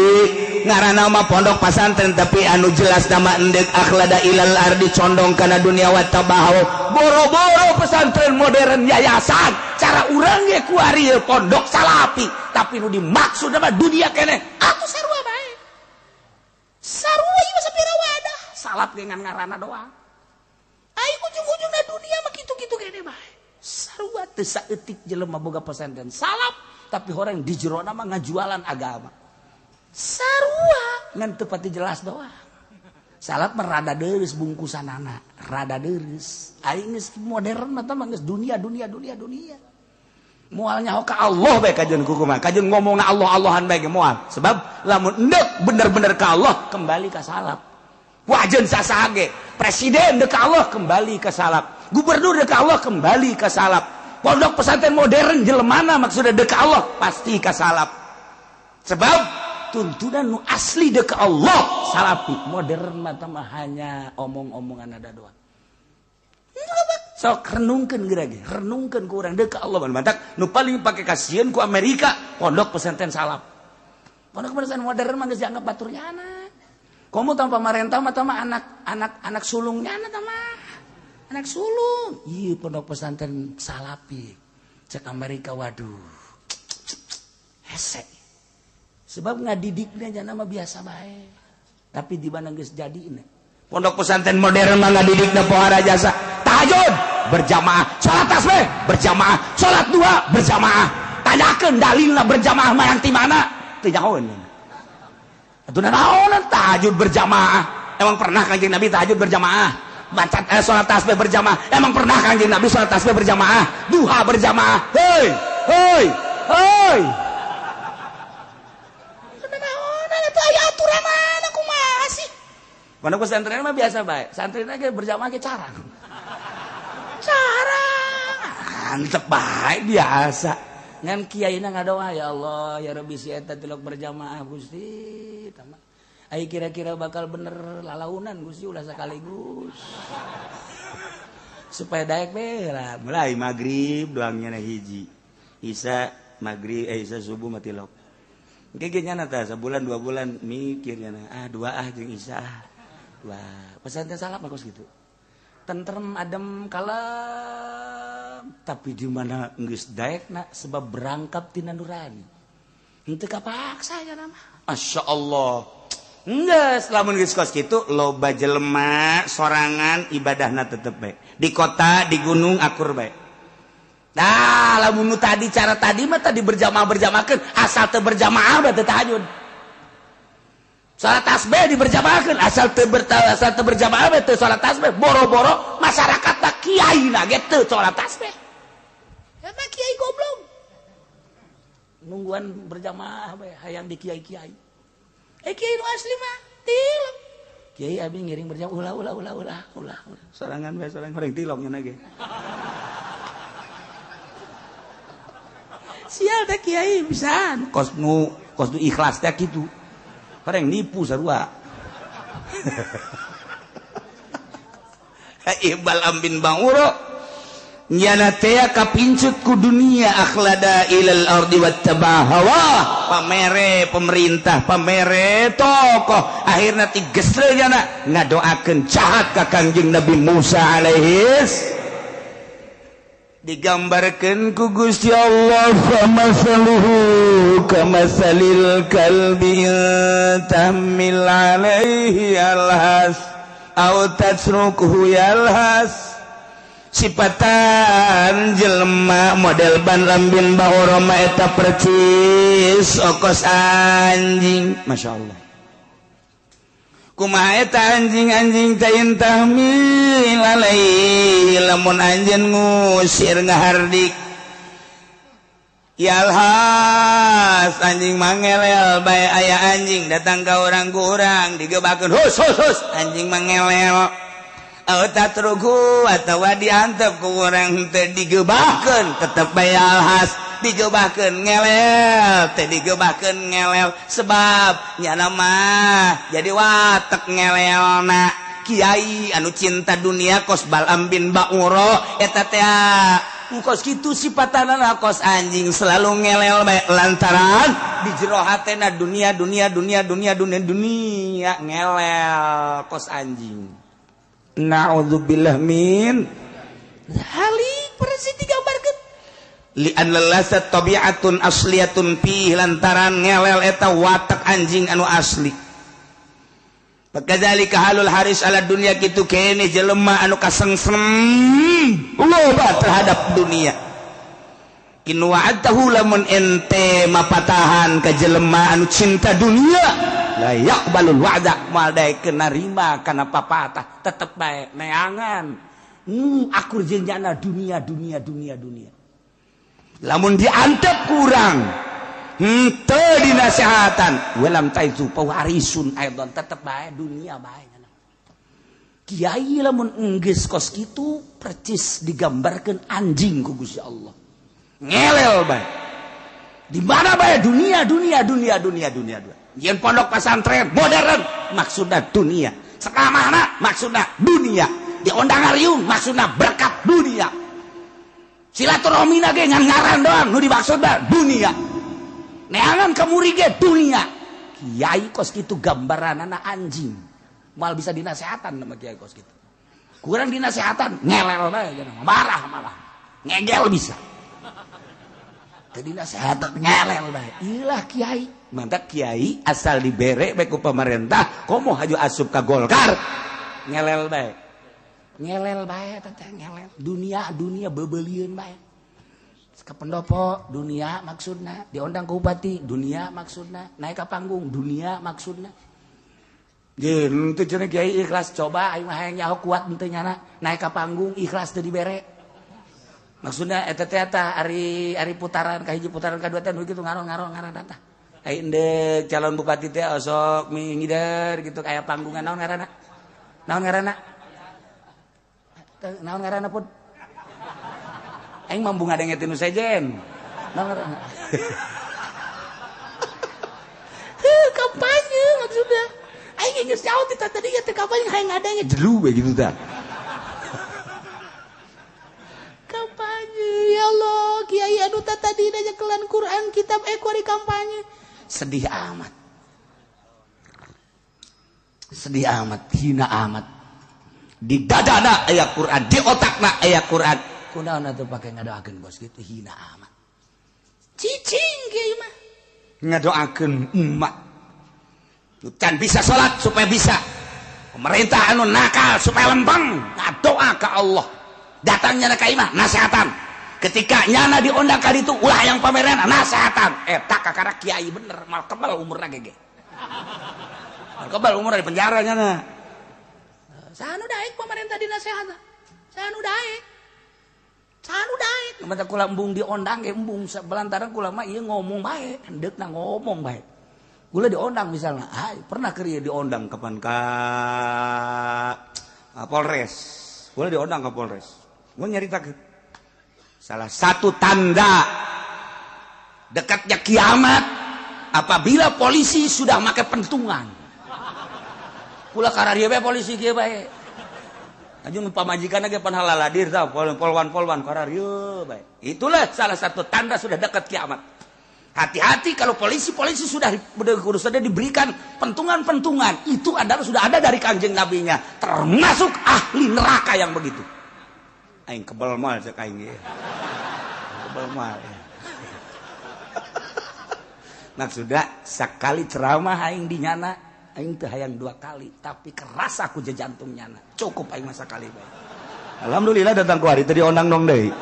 ngaranna mah pondok pasantren tapi anu jelas nama endek akhlada ilal ardi condong kana dunia wa tabahaw boro-boro pesantren modern yayasan cara urang ge kuari pondok salapi tapi nu dimaksud nama dunia keneh atuh sarua bae sarua ieu sapira wadah salap ge ngan ngaranna doang ai ujung-ujungna dunia mah kitu-kitu keneh bae sarua teu saeutik jelema boga pesantren salap tapi orang di jerona mah ngajualan agama sarua ngan teu pati jelas doang salap mah rada deureus bungkusanana rada deureus aing geus modern mah tah geus dunia dunia dunia dunia moal nyaho ka Allah bae kajeun kumaha kajeun ngomongna Allah Allahan bae ge moal sebab lamun endek bener-bener ka Allah kembali ka salap wajeun sasaha ge presiden deuk ka Allah kembali ka salap gubernur deuk ka Allah kembali ka salap pondok pesantren modern jelemana maksudnya deuk ka Allah pasti ka salap sebab tuntunan nu asli deuk ka Allah salapi modern mah hanya omong-omongan ada doang sok renungkeun geura ge renungkeun ku urang deuk ka Allah mantak nu paling pake kasieun ku Amerika pondok pesantren salap pondok pesantren modern mah geus dianggap batur nyana komo tanpa pamarentah mah tah anak anak sulung nyana tah mah anak sulung iya pondok pesantren salapi cek Amerika waduh hese sebab ngadidiknya jana mah biasa bae tapi di mana geus jadi ini pondok pesantren modern mah ngadidikna pohara jasa tahajud berjamaah salat tasbih berjamaah salat dua berjamaah tanyakeun dalilna berjamaah mah yang ti mana teu nyahoeun atuh naonan tahajud berjamaah emang pernah Kanjeng Nabi tahajud berjamaah baca salat tasbih berjamaah emang pernah Kanjeng Nabi salat tasbih berjamaah duha berjamaah hei hei hei naonan atuh aya aturanana kumaha sih pondok pesantren mah biasa bae santrina ge berjamaah ge carang carang antep bae biasa ngan kiaina ngadoa ya Allah ya Rabbi si eta tilok berjamaah Gusti tama ai kira-kira bakal bener lalaunan Gusti ulah sekaligus supaya daek be lah mulai magrib doangnya hiji isa magrib isa subuh mah tilok engke ge nyana tah sabulan dua bulan mikir nyana ah dua ah jeung isa ah dua pesantren salap mah kos kitu tentrem adem kalem tapi di mana geus daekna sebab berangkap tina nurani henteu kapaksa nya mah masyaallah geus lamun geus kos kitu loba jelema sorangan ibadahna tetep bae di kota di gunung akur bae nah lamun nu tadi cara tadi mah tadi berjamaah-berjamaahkeun asal teu berjamaah mah teu tahajud salat tasbih diberjamaahkeun asal teu berjamaah mah teu salat tasbih boro-boro masyarakat tah kiai na ge teu salat tasbih eta kiai goblok nungguan berjamaah bae hayang di kiai-kiai kiai nu asli mah tilok kiai abi ngiring berjamaah ulah ulah ulah ulah ulah sorangan bae sorangan horeng tilok nya ge sial teh kiai pisan kos nu ikhlas teh kitu horeng nipu sarua Ibal ambin banguro nyana teh kapincut ku dunia akhlada ilal ardi wattaba hawa pamere pemerintah pamere tokoh akhirna tigesle nyana ngadoakeun jahat ka Kangjeng Nabi Musa alaihis digambarkeun ku Gusti Allah famasaluhu kamasalil kalbi tahmil alaihi alhas au tasrukuhu yalhas sipatan jelema model ban lambin bahoroma eta percis okos anjing Masya Allah kumaha eta anjing-anjing teh tahmil alaihi lamun anjeun ngusir ngahardik yalhas anjing mangelel bae aya anjing datang ka urang ku urang digebakeun hus hus hus anjing mangelel Aw tatruku atawa diantep ku urang teu digebahkeun tetep bae alhas digebahkeun ngelel teu digebahkeun ngelel sebab nyana mah jadi watek ngelelna. Kiai anu cinta dunia kos Bal'am bin Ba'ura eta teh kos kitu sipatanana kos anjing selalu ngelel bae lantaran di jero hatena dunia dunia dunia dunia dunia dunia ngelel kos anjing. Na'udzubillah min halik persis digambarkeun li anna lasat tabi'atun asliyatun fi lantaran ngelel eta watak anjing anu asli. Fakadzalika halul haris ala dunya kitu kene jelema anu kasengsem loba terhadap dunia. Kin wa'adahu lamun ente mapatahan ka jelema anu cinta dunia la yaqbalul wa'da moal daekeun narima kana papatah tetep bae neangan akur jeung jana dunia dunia dunia dunia. Lamun diantep kurang henteu dinasehatan walam taizu pawarisun aidon tetep bae dunia bae. Kiai lamun enggeus kos kitu percis digambarkeun anjing ku Gusti Allah ngelel bae di mana bae dunia dunia dunia dunia dunia dunia. Yen pondok pesantren modern maksudna dunia, sekamana maksudna dunia, diondang ariung maksudna berkat dunia, silaturahmina ge ngan ngaran doang nu dimaksudna dunia, neangan kamuri ge dunia. Kiai kos kitu gambaranana anjing moal bisa dinasehatan sama kiai kos kitu. Kurang dinasehatan ngelel bae marah malah ngegel bisa. Teu dinasehatan ngelel bae. Ilah kiai. Mantap kiai asal dibere bae ku pemerintah komo haju asup ka Golkar ngelel bae teh ngelel dunia dunia bebelieun bae ka pendopo dunia maksudna diondang ke bupati dunia maksudna naik ka panggung dunia maksudna jeung teu cenah kiai ikhlas coba aing mah hayang nyaho kuat henteu nyana naik ka panggung ikhlas teu dibere maksudna eta teh eta ari ari putaran ka hiji putaran ka dua teh nu kitu ngaron-ngaron ngaran tah. Ai endek calon bupati teh osok mingider gitu kayak panggungan naon ngaranna? Naon ngaranna? Naon ngaranna pun? Aing mambu ngadenge tinu sejen. Naon ngaranna? Heuh kampanye maksudna. Aing geus nyaho ti tadi teh kampanye hayang ngadenge jelu we gitu tah. Kampanye ya Allah kiai anu tadi nyekelan Quran kitab kuari kampanye. Sedih amat. Sedih amat, hina amat. Di dadana aya Quran, di otakna aya Quran. Kunaon atuh pake ngadoakeun bos gitu hina amat. Cicing kieu mah. Ngadoakeun umat. Can bisa salat supaya bisa. Pemerintah anu nakal supaya lempeng, ngadoa ka Allah. Datangnya ka imah nasehatan. Ketika nyana diundang ka ditu ulah yang pameran nasehatan. Eta kakara kiai bener mal kebal umurna gege. Mal kebal umurna di penjara nyana. Saha nu daek pemerintah dinasehatan? Saha nu daek? Saha nu daek? Mata kula embung diondang ge embung belantaran kula mah ieu ngomong bae, hendeukna ngomong bae. Kula diondang misalnya, ai pernah keur ieu diondang kapan ka Polres. Kula diondang ka Polres. Gua nyaritakeun salah satu tanda dekatnya kiamat apabila polisi sudah make pentungan. Kula kararieu bae polisi kieu bae. Anjing pamajikan ge pan halaladir tah polwan-polwan kararieu bae. Itulah salah satu tanda sudah dekat kiamat. Hati-hati kalau polisi-polisi sudah diberikan pentungan-pentungan, itu adalah sudah ada dari Kanjeng Nabinya, termasuk ahli neraka yang begitu. Aing kebel mal cek aing ge. Kebel mal. Maksudna sakali ceramah aing di nyana, aing teu hayang dua kali, tapi keras aku jantung nyana. Cukup aing mah sakali bae. Alhamdulillah datang ku hari teu diondang dong deui.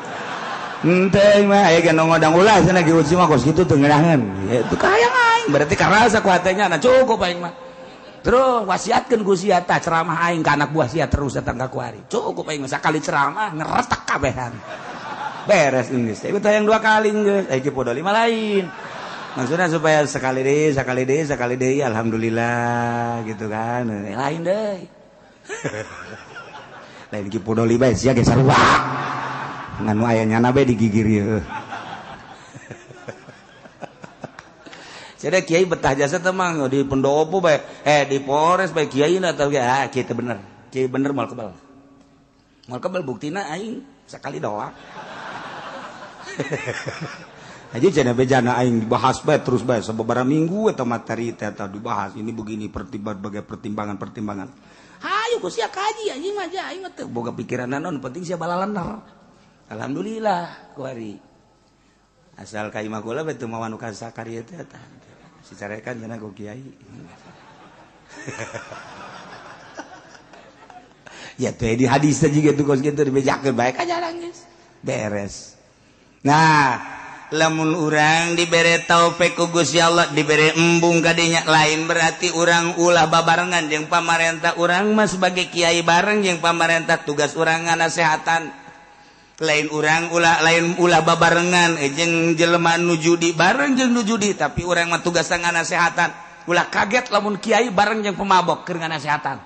Henteu mah aya ge ngondang ulah cenah ge uji mah kos kitu teu ngeunaheun. Itu kahayang aing, berarti keras aku hatenya na cukup aing mah. Terus wasiatkeun ku sia tah ceramah aing ka anak buah sia terus datang ka kuari. Cukup aing sakali ceramah ngeretek kabehan. Beres geus. Ieu teh yang dua kali geus. Ai podo lima lain. Maksudnya supaya sekali deui, sekali deui, sekali deui alhamdulillah gitu kan. Lain deui. Lain Ki Pudoli bae sia ge sarua. Ngan nu aya nyana bae digigir ieu. Jadi kiai betah jasa teh mah di pendopo bae, di Polres bae kiai na teh ah kiai teh bener. Kiai bener moal kebal. Moal kebal buktina aing sakali doang. Aja jana bejana aing dibahas bae terus bae sababaraha minggu eta materi teh eta dibahas ini begini berbagai pertimbangan-pertimbangan. Hayu ku sia kaji anjing mah aing mah teu boga pikiran naon penting sia balalener. Alhamdulillah kuari. Asal ka imah kula bae teu mawa nu kasakari teh eta. Si carekan cenah ku kiai. Ya teh di hadis teh jiga tuh kos kitu dibejakeun bae ka jalan geus. Beres. Nah, lamun urang dibere taufik ku Gusti Allah, dibere embung kadinya lain berarti urang ulah babarengan jeung pamarentah. Urang mah sebagai kiai bareng jeung pamarentah, tugas urang nganasehatan. Lain urang ulah lain ulah babarengan jeung jelema nu judi bareng jeung nu judi, tapi urang mah tugas nganasehatan. Ulah kaget lamun kiai bareng jeung pemabok keur nganasehatan.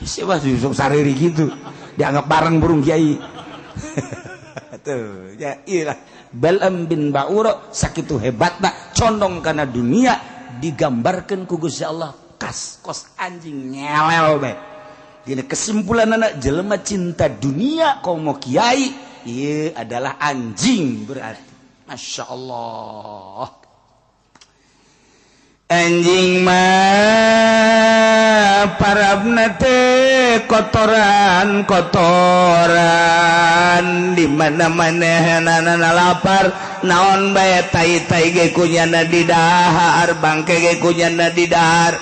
Siapa sih sariri gitu dianggap bareng burung kiai. Tuh ya iyalah Bal'am bin Ba'ura sakitu hebatna condong kana dunia digambarkeun ku Gusti Allah kas kos anjing nyelel bae. Dina kesimpulanana jelema cinta dunia komo kiai ieu adalah anjing berarti. Masya Allah. Anjing mah parabna teh kotoran kotoran di mana-mana hanana lapar naon bae tai-tai ge kunyana didahar, bangke ge kunyana didahar,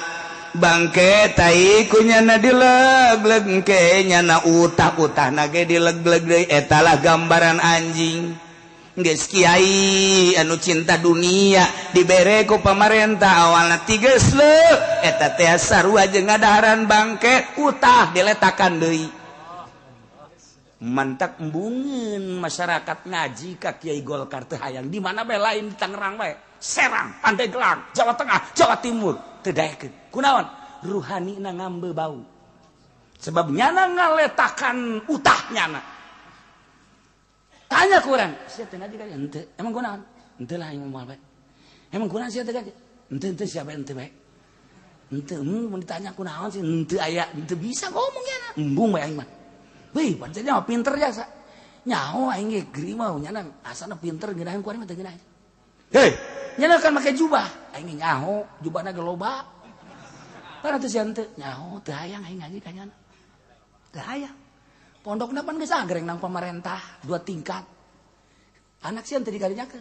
bangke tai kunyana dileg-leg ke nyana utah-utahna ge dileg-leg deui. Eta lah gambaran anjing. Geus kiai anu cinta dunia dibere ku pamarentah awalna tiges leuh eta teh sarua jeung ngadaharan bangke utah diletakan deui. Mantak embungeun masyarakat ngaji ka Kiai Golkar teh hayang di mana bae lain di Tangerang bae, Serang, Pandeglang, Jawa Tengah, Jawa Timur teu daekeun. Kunaon? Ruhanina ngambe bau. Sebab nyana ngaletakan utah nyana. Tanya kurang, sia teh ngaji ka henteu. Emang kunaon? Henteu lah aing moal bae. Emang kunaon sia teh ngaji? Henteu henteu sia bae henteu bae. Henteu mun ditanya kunaon sih henteu aya, henteu bisa ngomong nyana. Embung bae aing mah. Wih, pancen mah pinter jasa. Nyaho aing ge geri mah nyana asana pinter ngeunaheun ku aing mah teu ngeunaheun. Hei, nyana kan make jubah. Aing nyaho, jubahna ge loba. Tah teu sia henteu, nyaho teu hayang aing ngaji ka nyana. Teu hayang. Pondokna pan geus agreng nang pamarentah 2 tingkat. Anak sieun teu dikarinyakeun.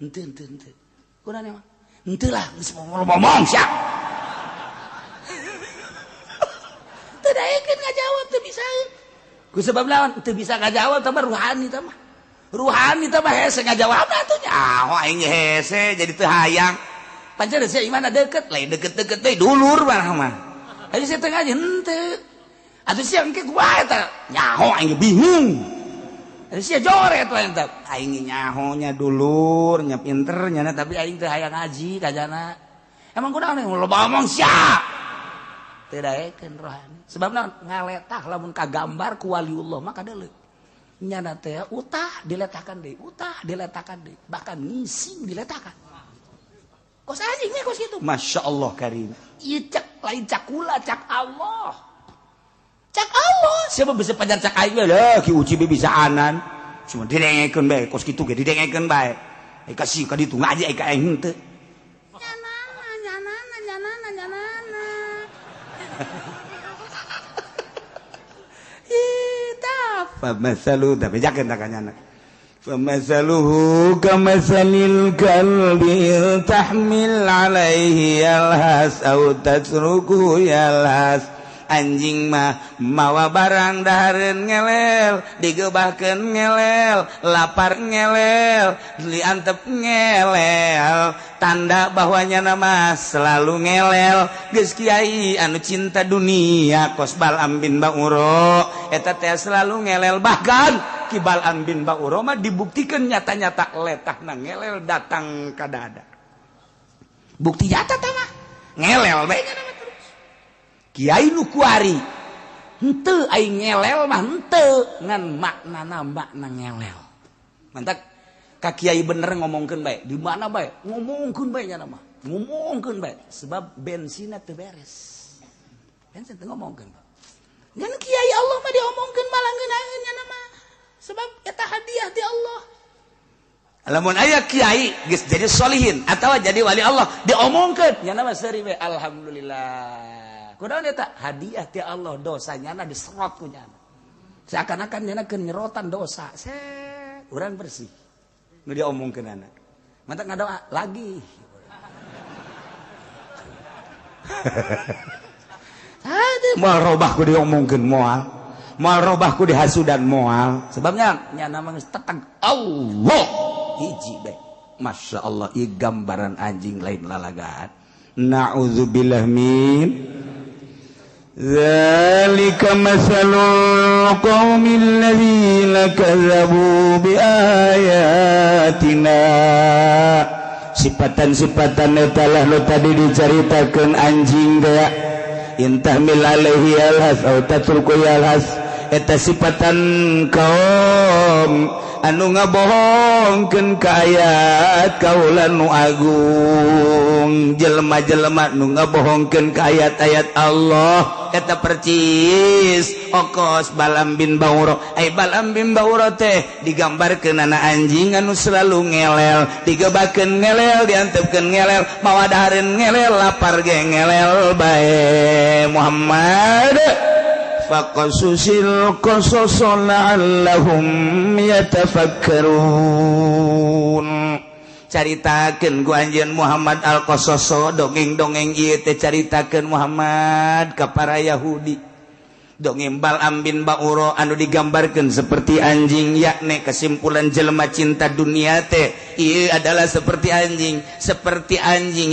Henteu henteu henteu. Kunaon emang? Henteu lah geus ngomong sia. Teu daekeun ngajawab teu bisa. Ku sebab lawan teu bisa ngajawab tah ruhani tah mah. Ruhani tah mah hese ngajawabna atuh nyaho aing hese jadi teu hayang. Pancen sia imana deukeut, lain deukeut-deukeut teh dulur mah mah. Ayo sia teu ngaji henteu. Atuh sia engke kumaha eta? Nyaho aing bingung. Atuh sia joret we eta. Aing nyaho nya dulur nya pinter nya tapi aing teu hayang ngaji ka jana. Emang kunaon loba omong sia. Teu daekeun rohani. Sebab naon? Ngaletah lamun kagambar ku waliullah mah kadeuleuk. Nyana teh utah diletakan deui, utah diletakan deui, bahkan ngising diletakan. Kos anjing nya kos kitu. Masya Allah karim. Ieu cak lain cakula cak Allah. Cak Allah, siapa bisa pajar cak aing lah, Ki Uci bisa anan. Cuma didengekeun bae, kos kitu ge didengekeun bae. Ai kasih ka ditu ngaji ai ka aing henteu. Nyanana nyanana nyanana nyanana. Ih, tah famasalu da bejakeun ta ka nyana. Famasaluhu kamasalil kalbi tahmil alaihi yalhas au tatruku yalhas. Anjing mah mawa barang dahareun ngelel, digebahkeun ngelel, lapar ngelel, diantep ngelel, tanda bahwa nyana mah selalu ngelel. Geus kiai anu cinta dunia kos Bal'am bin Ba'ura eta teh selalu ngelel. Bahkan Ki Bal'am bin Ba'ura mah dibuktikan nyata-nyata letahna ngelel datang ka dada. Bukti nyata tah mah ngelel bae nyana mah terus. Kiai nu kuari henteu aing ngelel mah henteu ngan maknana makna ngelel. Mantak ka kiai bener ngomongkeun bae, di mana bae ngomongkeun bae nya mah. Ngomongkeun bae sebab bensinna teu beres. Bensin teu ngomongkeun. Ngan kiai Allah mah diomongkeun malah ngeunaheun nya mah. Sebab eta hadiah ti Allah. Lamun aya kiai geus jadi solihin atawa jadi wali Allah diomongkeun nya mah seuri we alhamdulillah. Kunaon eta hadiah ti Allah dosa nyana diserot ku nyana. Seakan-akan nyana keur nyerotan dosa. Set urang bersih. Nu diomongkeunana. Mantak ngadoa lagi. Hade moal robah ku diomongkeun moal. Moal robah ku dihasudan moal. Sebabnya nyana mah geus teteg Allah hiji bae. Masya Allah ieu gambaran anjing lain lalagaan. Na'udzubillah min dzalika masalul qaumil ladzina kadzabu biayatina. Sifatan-sifatan eta lah nu tadi dicaritakeun anjing teh intahmil alaihi alhas au tatruku alhas eta sifatan kaum anu ngabohongkeun ka ayat kaula nu agung jelema-jelema nu ngabohongkeun ka ayat-ayat Allah eta percis okos Balam bin Bauro. Ai Balam bin Bauro teh digambarkeun ana anjing anu selalu ngelel, digebakeun ngelel, diantepkeun ngelel, mawa dahareun ngelel, lapar ge ngelel bae. Muhammad faqasusil qasas la'allahum yatafakkarun. Caritakeun ku anjeun Muhammad al-Qasaso dongeng-dongeng ieu teh caritakeun Muhammad ka para Yahudi. Dongeng Bal'am bin Ba'ura anu digambarkeun seperti anjing, yakni kesimpulan jelema cinta dunia teh ieu adalah seperti anjing,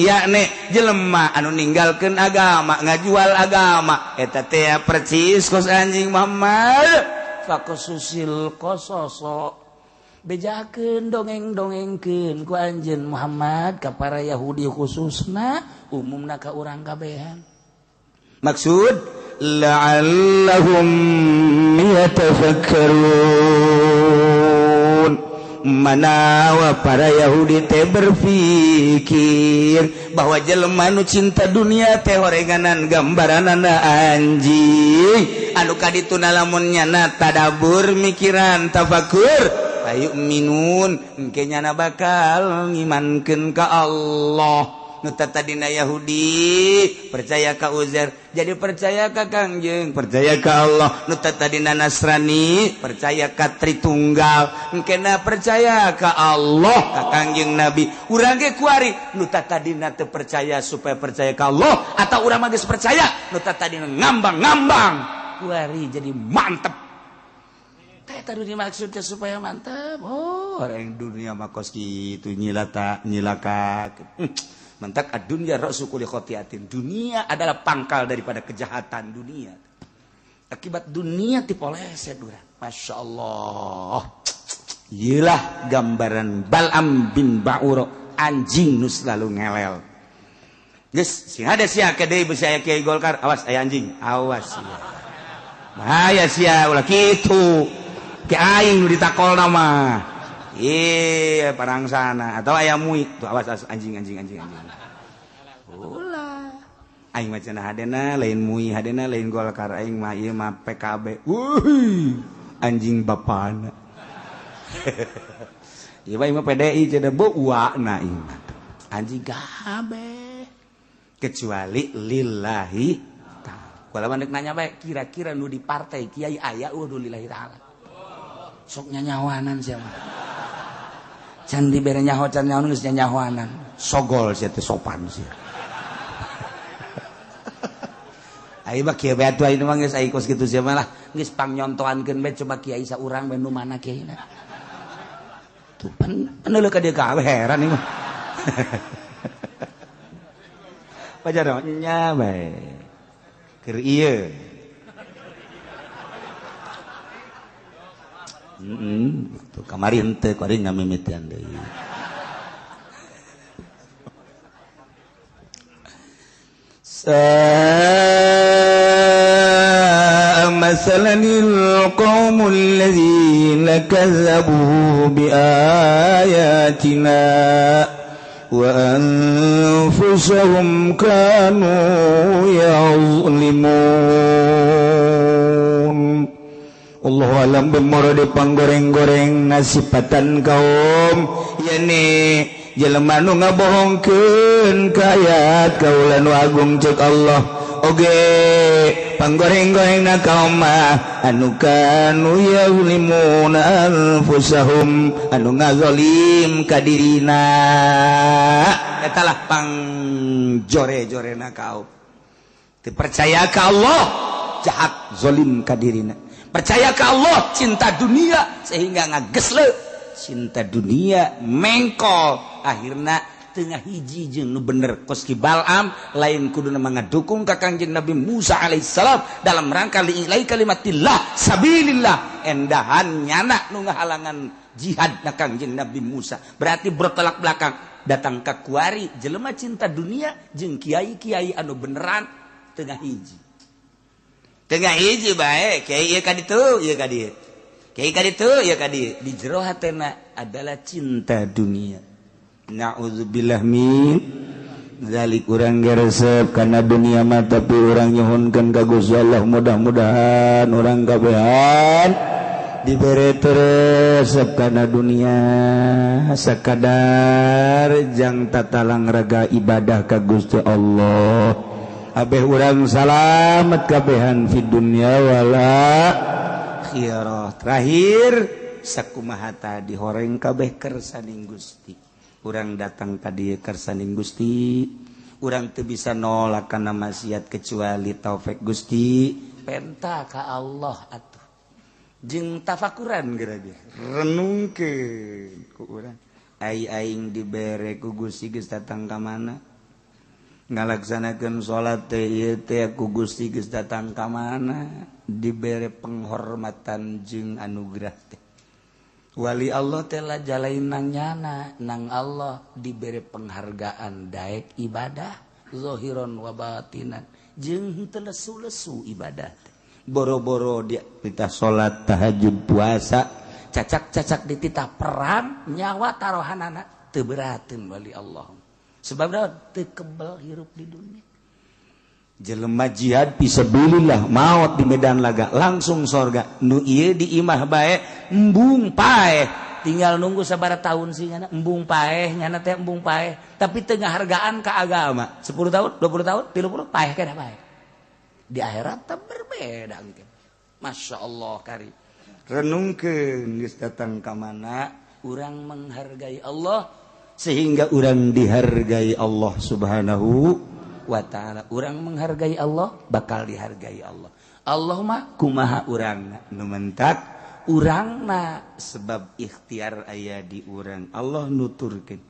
yakni jelema anu ninggalkeun agama, ngajual agama eta teh percis kos anjing. Muhammad faqasusil qasaso bejakeun dongeng-dongengkeun ku anjeun Muhammad ka para Yahudi khususna umumna ka urang kabehan. Maksud la'allahum yatafakkarun, manawa para Yahudi teh berpikir bahwa jelema nu cinta dunia teh horenganan gambaranana anjing anu kadituna lamun nyana tadabur mikiran tafakur ayu'minun engke nyana bakal ngimankeun ka Allah. Nu tadina Yahudi percaya ka Uzair jadi percaya ka Kangjeng, percaya ka Allah. Nu tadina Nasrani percaya ka Tritunggal engkena percaya ka Allah ka Kangjeng Nabi. Urang ge kuari nu tadina teu percaya supaya percaya ka Allah, atau urang mah geus percaya nu tadina ngambang-ngambang kuari jadi mantep. Teh tadi dimaksudnya supaya mantep. Oh, orang dunia mah kos kitu nyilata nyilaka. Mentak ad-dunya ra'su kulli khati'atin. Dunia adalah pangkal daripada kejahatan dunia. Akibat dunia dipoleset urang. Masya Allah. Iyalah gambaran Bal'am bin Ba'ura, anjing nu selalu ngelel. Geus, sing ada sia ke deui beusi aya kiai Golkar, awas aya anjing, awas sia. Bahaya sia ulah kitu. Ki aing nu ditakolna mah. Iya, parang sana atau ayam mui tuh awas, awas anjing anjing anjing anjing. Ulah. Aing mah cenah hadena lain mui, hadena lain Golkar, aing mah ieu mah PKB. Wuih, anjing bapana. Ieu mah aing mah PDI cenah beuana ieu mah. Anjing kabeh. Kecuali lillahi ta'ala. Kula mah nanya bae kira-kira nu di partai kiai aya eueuh nu lillahi ta'ala. Sok nyanyawanan sia mah. Can dibere nyaho can nyaho geus nyanyahoanan. Sogol sia teh sopan sia. Ai mah kieu bae atuh ayeuna mah geus ai kos kitu sia mah lah. Geus pangnyontoankeun bae coba kiai saurang bae nu mana kiaina. Tuh peneuleuh ka dieu kabeh heran ieu mah. Pajar nya bae. Keur ieu. Tuh kamari henteu kuari ngamimitian deui. Mathalanil qaumul ladzina kazzabu bi ayatina wa anfusahum kanu yazlimun. Allahu alam bimuradi panggoreng-goreng nasipatan kaum yani jelema nu ngabohongkeun ka ayat kaula nu agung ceuk Allah oge panggoreng-gorengna kaum mah anu kanu yazlimuna anfusahum anu ngazalim ka dirina eta lah pangjore-jorena kaum teu percaya ka Allah jahat zalim ka dirina percaya ke Allah cinta dunia sehingga ngagesle cinta dunia mengkol akhirna tengah hiji jeung nu bener kos ki Bal'am lain kuduna ngadukung ka Kangjeng Nabi Musa alaihissalam dalam rangka li'ilai kalimatillah sabilillah endahan nyana nu ngahalangan jihad na Kangjeng Nabi Musa berarti bertolak belakang datang ka kuari jelema cinta dunia jeung kiai-kiai anu beneran tengah hiji tengah hiji bae kiai ieu ka ditu ieu ka dieu kiai ka ditu ieu ka dieu di jero hatena adalah cinta dunia. Na'udzubillah min zalik. Urang geresep kana dunia mah tapi urang nyuhunkeun ka Gusti Allah mudah-mudahan urang kabehan dibere resep kana dunia sakadar jang tatalang raga ibadah ka Gusti Allah abeh urang salamet kabehan fi dunya wala akhirah. Terakhir sakumaha tadi horeng kabeh kersaning Gusti urang datang ka dieu kersaning Gusti urang teu bisa nolak kana maksiat kecuali taufik Gusti penta ka Allah atuh jeung tafakuran geura ge renungkeun ku urang ai aing dibere ku Gusti geus datang ka mana ngalaksanakeun salat teh ieu teh ku Gusti geus datang ka mana dibere penghormatan jeung anugerah teh wali Allah teh la jalain nang nyana nang Allah dibere penghargaan daek ibadah zahiron wa batinan jeung henteu lesu-lesu ibadah teh boro-boro dia titah salat tahajud puasa cacak-cacak dititah perang nyawa tarohanana teu berateun wali Allah sebab teu kebel hirup di dunia. Jelema jihad fisabilillah maot di medan laga langsung sorga nu ieu di imah bae embung paeh tinggal nunggu sabaraha tahun sih nyana embung paeh nyana teh embung paeh tapi teu ngahargaan ka agama 10 tahun 20 tahun 30 paeh keneh paeh di akhirat teh berbeda engke. Masya Allah kari renungkeun geus datang ka mana urang menghargai Allah sehingga urang dihargai Allah Subhanahu wa ta'ala. Urang menghargai Allah bakal dihargai Allah. Allah mah kumaha urangna nu mentak urangna sebab ikhtiar aya di urang. Allah nuturkeun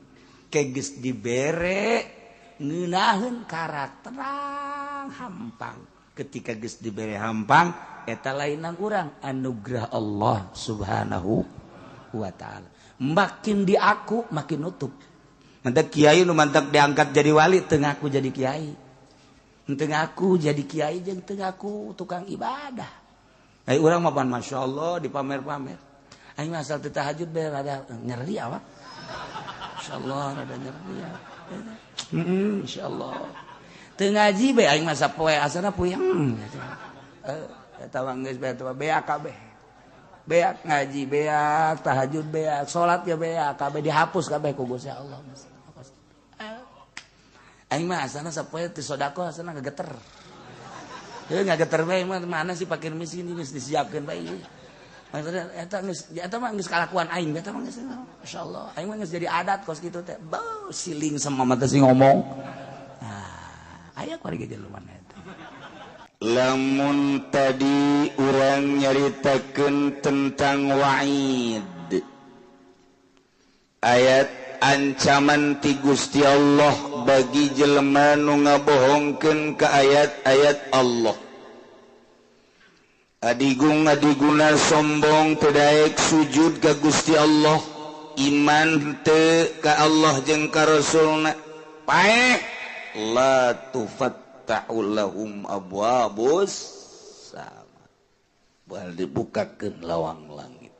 ke geus dibere ngeunaheun karakter hampang. Ketika geus dibere hampang eta lain nang urang anugerah Allah Subhanahu wa ta'ala. Makin diaku makin nutup. Mantak kiai nu mantak diangkat jadi wali teu ngaku jadi kiai. Teu ngaku jadi kiai jeung teu ngaku tukang ibadah. Ai urang mah pan masyaallah dipamer-pamer. Aing mah asal teu tahajud bae rada nyeri awak. Insyaallah rada nyeri ya. Insyaallah. Teu ngaji bae aing mah sapoe asana puyeng. Eta mah geus bae eta beak kabeh. Beak ngaji beak, tahajud beak, salat ya beak, kabeh dihapus kabeh ku Gusti Allah. Aing mah asana sapoe teu sedekah asana ngageter. Heuh ngageter bae mah mana sih pakir miskin geus disiapkeun bae. Maksudna eta geus eta mah geus kalakuan aing eta mah geus masyaallah. Aing mah geus jadi adat kos kitu teh. Beuh siling sama mata sih ngomong. Ah, aya kuari ge jelema eta. Lamun tadi urang nyaritakeun tentang wa'id ayat ancaman ti Gusti Allah bagi jelema nu ngabohongkeun ka ayat-ayat Allah. Adigung adiguna sombong teu daek sujud ka Gusti Allah, iman teu ka Allah jeung ka Rasulna paeh la tufatta'u lahum abwabus sama. Bal dibukakeun lawang langit.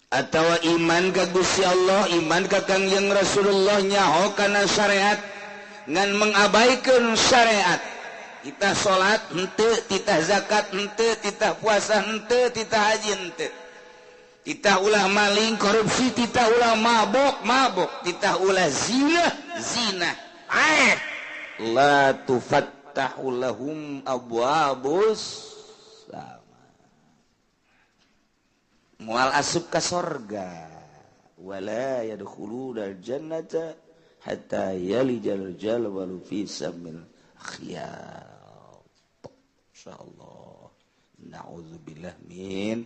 Atawa iman ka Gusti Allah, iman ka Kangjeng Rasulullah, nyaho kana syariat ngan mengabaikan syariat. Titah salat henteu, titah zakat henteu, titah puasa henteu, titah haji henteu. Titah ulah maling korupsi, titah ulah mabok mabok, titah ulah zina zina. La tufattahu lahum abwabus sama. Moal asup ka sorga, wala yadkhuluna jannata hatta yalijal jalwalu fi samil khiyat. Insyaallah. Na'udzubillah min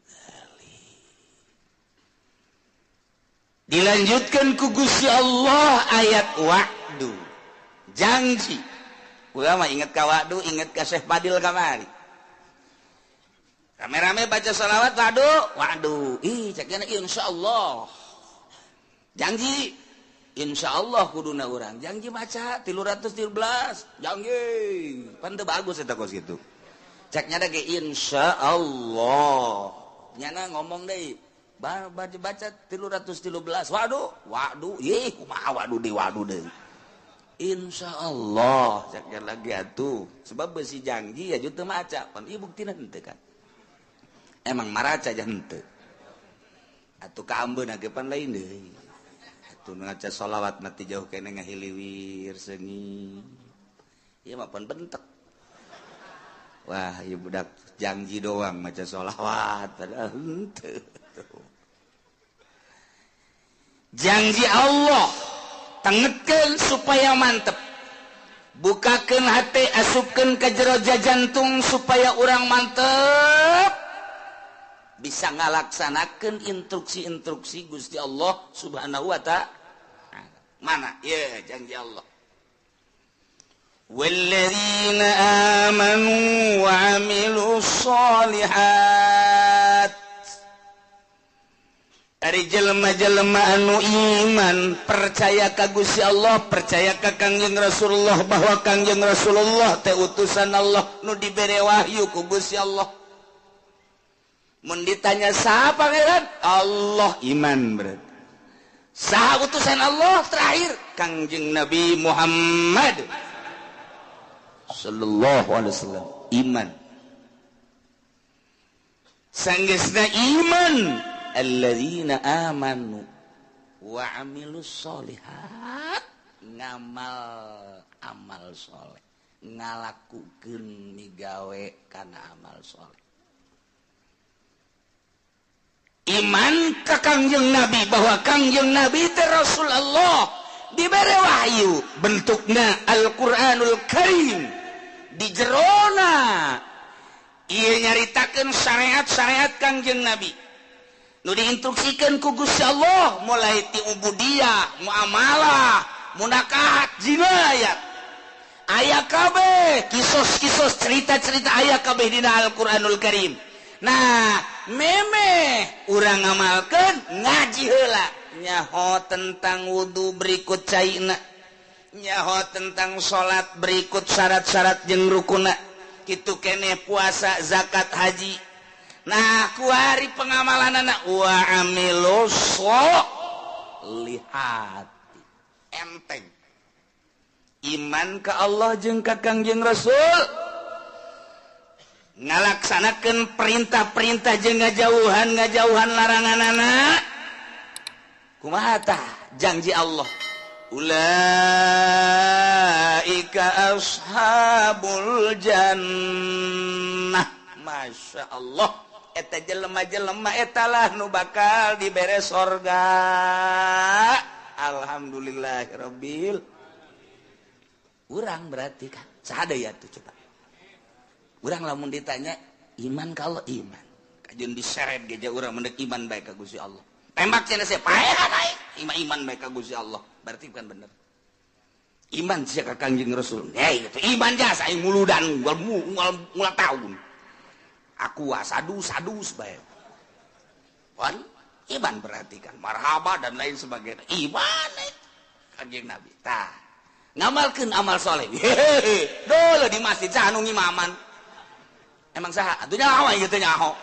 dzalik. Dilanjutkan ku Gusti Allah ayat wa'du, janji. Urang mah inget ka wa'du, inget ka Syekh Fadil kamari. Rame-rame baca sholawat wa'du, wa'du. Ih, ceknya insyaallah. Janji insyaallah kuduna urang. Janji maca 313, janji. Pan teu bagus eta kos kitu. Ceknya da ge insyaallah. Nyana ngomong deui, baca baca 313, waduh, waduh, ih kumaha waduh deui, waduh deui. Insyaallah ceknya lagi atuh. Sebab besi janji ya teu maca, pan ieu buktina henteu kan. Emang maraca aja henteu. Atuh kaambeuna ge pan lain deui. Atuh ngaca sholawat mati jauh kene ngahiliwir seungit. Ieu mah pan bentek. Wah, ieu budak janji doang maca sholawat padahal henteu. Janji Allah tengetkeun supaya mantep. Bukakeun hate, asupkeun ka jero jantung supaya urang mantep. Bisa ngalaksanakeun instruksi-instruksi Gusti Allah Subhanahu wa ta'ala. Mana? Ya, janji Allah. Walladzina amanu wa amilus sholihat. Ari jelema-jelema anu iman, percaya ka Gusti Allah, percaya ka Kangjeng Rasulullah bahwa Kangjeng Rasulullah teh utusan Allah nu dibere wahyu ku Gusti Allah. Mun ditanya saha pangeran? Allah, iman berarti. Saha utusan Allah terakhir? Kangjeng Nabi Muhammad sallallahu alaihi wasallam, iman. Sanggeusna iman, alladzina amanu wa amilus sholihat, ngamal amal soleh, ngalakukeun migawe kana amal soleh. Iman ka Kangjeng Nabi bahwa Kangjeng Nabi teh Rasul Allah, dibere wahyu bentukna Al-Qur'anul Karim, di jerona ieu nyaritakeun syariat-syariat Kangjeng Nabi nu diinstruksikeun ku Gusti Allah mulai ti ubudiyah, muamalah, munakahat, jinayat. Aya kabeh kisos-kisos cerita-cerita aya kabeh dina Al-Qur'anul Karim. Nah, memeh urang ngamalkeun ngaji heula nyaho tentang wudu berikut caina, nyaho tentang salat berikut syarat-syarat jeung rukuna, kitu keneh puasa, zakat, haji. Nah, kuari pengamalanana wa amilus sholihat. Enteng. Iman ka Allah jeung ka Kangjeng Rasul, ngalaksanakeun perintah-perintah jeung ngajauhan laranganana. Kumaha tah janji Allah? Ulaika ashabul jannah. Masya Allah, eta jelema-jelema eta lah nu bakal dibere sorga. Alhamdulillahirabbil. Urang berarti kan saha deui atuh coba. Urang lamun ditanya iman kalau iman, kajeun diseret ge urang mendek iman bae ka Gusti Allah. Tembak cenah sia paehan aing, iman bae ka Gusti Allah. Berarti bukan bener. Iman sia ka Kangjeng Rasul. Hei, gitu. Iman jasa aing muludan ngul tahun. Aku sadu-sadu bae. Wan iman berarti kan marhaba dan lain sebagainya. Iman Kangjeng Nabi. Tah, ngamalkeun amal soleh. Hehehe, dulu di masjid saha nu ngimaman. Emang saha? Atuh nyaho aing teh nyaho.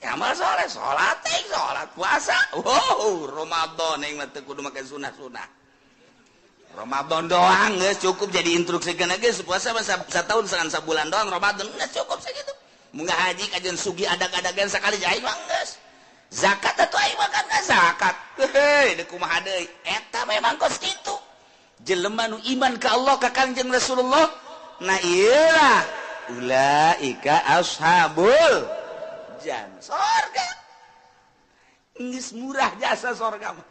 Amal soleh, salat aing salat, puasa. Wow, Ramadan aing mah teu kudu make sunah-sunah. Ramadan doang geus cukup jadi instruksikeun geus puasa mah satahun sangan sabulan doang Ramadan geus cukup sakitu. Mun haji kajian sugi adag-adagan sakali aing mah geus. Zakat atuh aing mah kan zakat. Heuh, deuk kumaha deui? Eta memang kos kitu. Jelema nu iman ka Allah ka Kangjeng Rasulullah, nah ieu lah ulaika ashabul jannah. Sorga. Geus murah jasa sorga mah.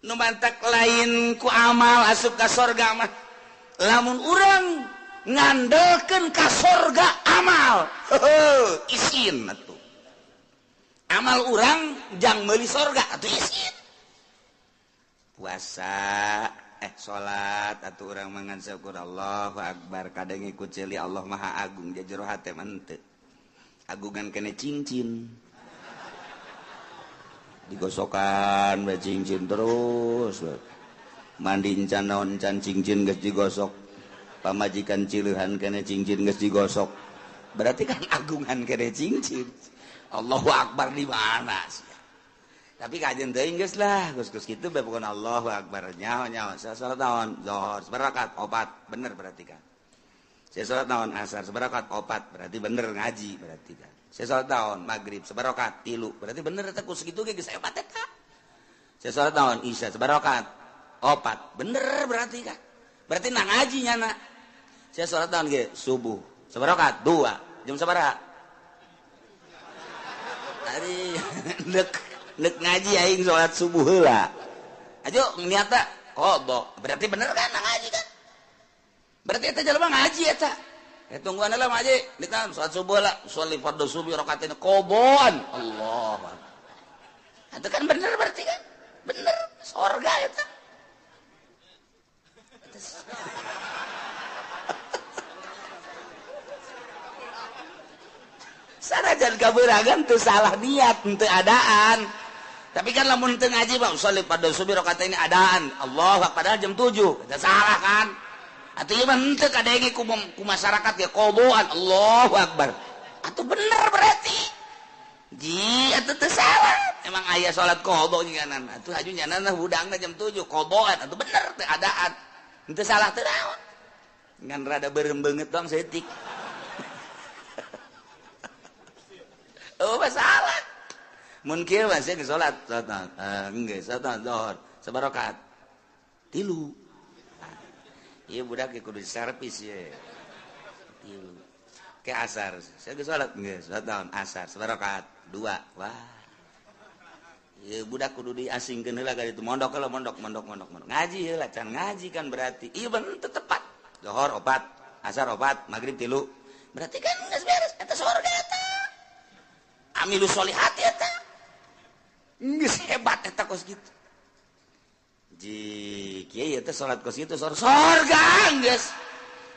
Nu mantak lain ku amal asup ka sorga mah. Lamun urang ngandelkeun ka sorga amal, heuh, isin atuh. Amal urang jang meuli sorga atuh isin. Puasa, salat atuh urang mangan syukur Allahu akbar kadang ikut ceuli Allah Maha Agung jero hate mah henteu. Agungan kene cincin. Digosokan bae cincin terus. Mandi encan naon encan cincin geus digosok. Pamajikan cileuhan kene cincin geus digosok. Berarti kan agungan kene cincin. Allahu akbar di mana sih? Tapi kajian teuing geus lah, geus-geus kitu bae pokona Allahu akbar nyaho nyaho. Saya salat naon? Zuhur, sabarakat opat, bener berarti kan. Saya salat naon? Asar, sabarakat opat, berarti bener ngaji berarti kan. Saya salat naon? Maghrib, sabarakat tilu, berarti bener eta ku sakitu ge geus hebat eta. Saya salat naon? Isya, sabarakat opat, bener berarti kan. Berarti na ngaji nyana. Saya salat naon ge? Subuh, sabarakat dua, jam sabaraha? Ari nek ngaji aing salat subuh heula. Ajo niatna qada. Berarti bener kan ngaji kan? Berarti eta jelema ngaji eta. Tungguan heula ngaji, dikam salat subuh lah, sholli fardhu subuh rakaatain qadaan. Allah. Itu kan bener berarti kan? Bener sorga eta. Sanajan kabeuragan teu salah niat, teu adaan. Tapi kan lamun teu ngaji mah sholli fardhu subuh rakaatain adaan. Allah padahal jam 7. Eta salah kan? Atuh ieu mah henteu kadenge ku masyarakat ge qadaan. Allahu akbar. Atuh bener berarti. Ji atuh teu salah. Emang aya salat qada nyanan. Atuh haju nyanan hudangna jam 7 qadaan. Atuh bener teu adaan. Henteu salah teu naon. Ngan rada beureum beungeut doang saeutik. Oh masalah. Mun kieu mah sia salat, salat geus salat zuhur, sabarakat. Tilu. Ieu budak ge kudu servis ye. Tilu. Ke asar, sia geus salat geus salat naon asar, sabarakat dua. Wah. Ieu budak kudu diasingkeun heula ka ditu mondok heula mondok mondok mondok mondok. Ngaji heula can ngaji kan berarti. Ieu bener teu tepat. Zuhur opat, asar opat, magrib tilu. Berarti kan geus beres eta sorga eta. Amilu solihat eta. Geus hebat eta kos kitu. Ji kieu teh salat kos kitu sorga geus.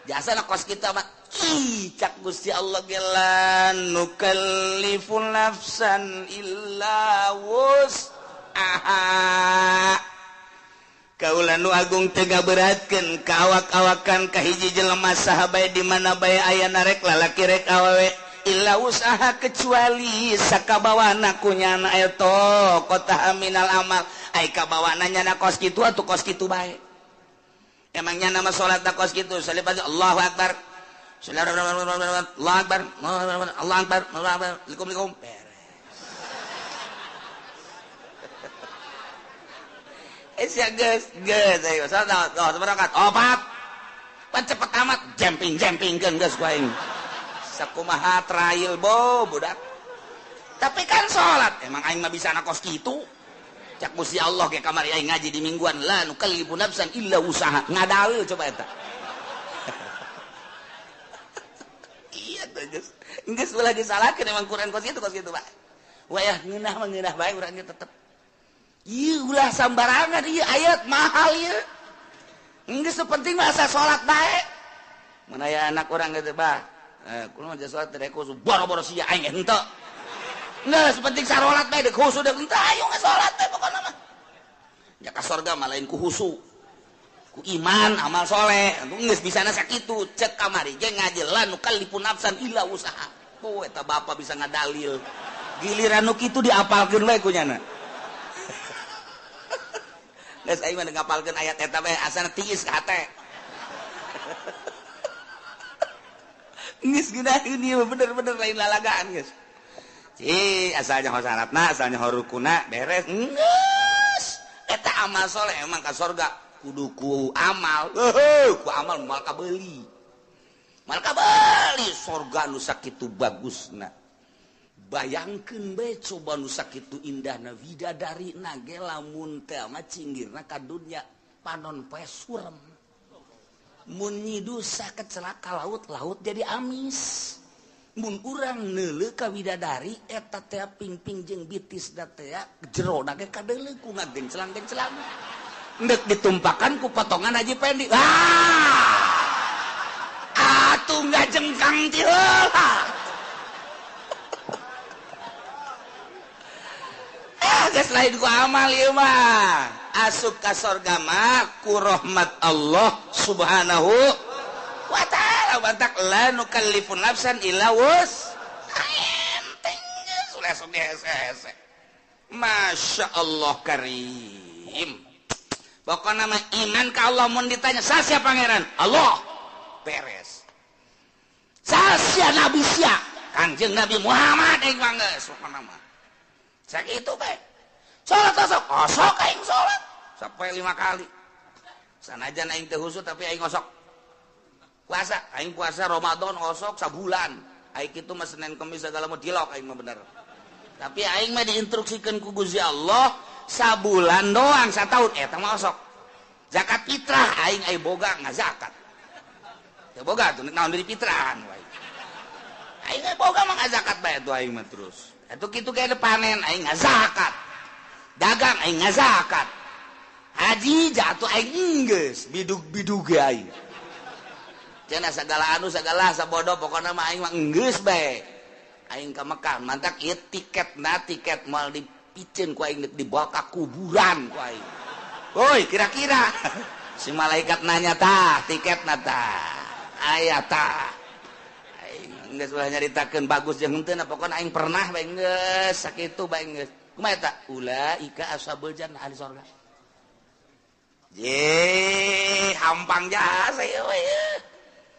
Jasana kos kitu mah ih cak Gusti Allah ge la nukallifu nafsan illa wus'aha. Kaula nu agung teu ngaberatkeun ka awak-awakan ka hiji jelema saha bae di mana bae aya narek lalaki rek awewe illa usaha kecuali sakabawana ku nyana eta kota minal amal ai kabawana nyana kos kitu atuh kos kitu bae. Emang nyana mah salat kos kitu salih Allahu akbar Allahu akbar Allahu akbar Allahu akbar likum beres. Sia geus geus ayo salat sabarakat opat pan cepet amat jemping-jempingkeun geus ku aing. Sakumaha trail bo budak. Tapi kan salat emang aing mah bisa na kos kitu. Cak Gusti Allah ge kamari aing ngaji di mingguan la nukallifu nafsan illa usaha. Ngadaul coba eta. Iya tuh geus. Geus ulah disalahkeun emang Quran kos kitu Pak. Wayah ngeunah mah ngeunah bae urang ge tetep. Ieu ulah sambarangan ieu ayat mahal ieu. Geus penting mah asa salat bae. Mun aya anak urang gitu bah. Kulo mah salat teh khusu boro-boro sia aing henteu. Geus penting sarolat bae deuk khusu deuk henteu ayo salat bae pokona mah. Nya ka sorga mah lain ku khusu. Ku iman amal soleh geus bisana sakitu cek kamari ge ngaji la nukallifu nafsan illa wusaha. Oh eta bapak bisa ngadalil. Giliran nu kitu diapalkeun we ku nyana. Geus aing mah ngapalkeun ayat eta bae asana tiis ka hate. Geus geunaheun ieu bener-bener lain lalagaan geus. Cih, asalnya ho syaratna, asalnya ho rukuna beres. Geus. Eta amal soleh emang ka sorga. Kudu ku amal, ku amal moal kabeuli. Moal kabeuli sorga nu sakitu bagusna. Bayangkeun bae coba nu sakitu indahna widadari na ge lamun teh mah cinggirna ka dunya panon poe surem. Mun nyidusa kecelaka laut, laut jadi amis. Mun urang neuleuh ka widadari eta teh pingping jeung bitis da teh jerona ge kadeuleuh ku ngagencelang-gencelang. Ndek ditumpakan ku potongan Haji Pendi. Ah, atuh ngajengkang ti heula. Ah, geus lain ku amal ieu mah. Asup ka sorga mah ku rahmat Allah Subhanahu wa ta'ala. Bantak la nukallifu nafsan illa wus. Enteng geus ulah sok dihese-hese. Masya Allah karim. Pokoknya nama iman ka Allah mun ditanya sasia pangeran Allah beres. Sasia nabi sia Kangjeng Nabi Muhammad aing mah geus pokona mah. Sakitu bae. Salat osok, osok aing salat sampai 5 kali. Sanajan aing teu khusyuk tapi aing osok. Puasa, aing puasa Ramadan osok sabulan. Aing kitu mah Senin Kemis segala mah dilok aing mah bener. Tapi aing mah diinstruksikeun ku Gusti Allah sabulan doang satahun eta mah osok. Zakat fitrah aing ai boga ngazakat. Teu boga tuh naon dari fitrahan wae. Aing ai boga mah ngazakat bae tuh aing mah terus. Atuh kitu ge panen aing ngazakat. Dagang aing ngazakat. Haji jatuh aing geus bidug-bidug ge aing. Cenah sagala anu sagala sabodo pokona mah aing mah geus bae. Aing ka Mekah mantak ieu tiketna tiket moal di piceun ku aing dibawa ka kuburan ku aing. Woi, kira-kira si malaikat nanya tah tiketna tah. Aya tah. Aing geus ulah nyaritakeun bagus jeung henteu pokona aing pernah bae geus sakitu bae geus. Kumaha eta? Ulaika ashabul jannah ahli surga. Ye, hampang jasa ieu we.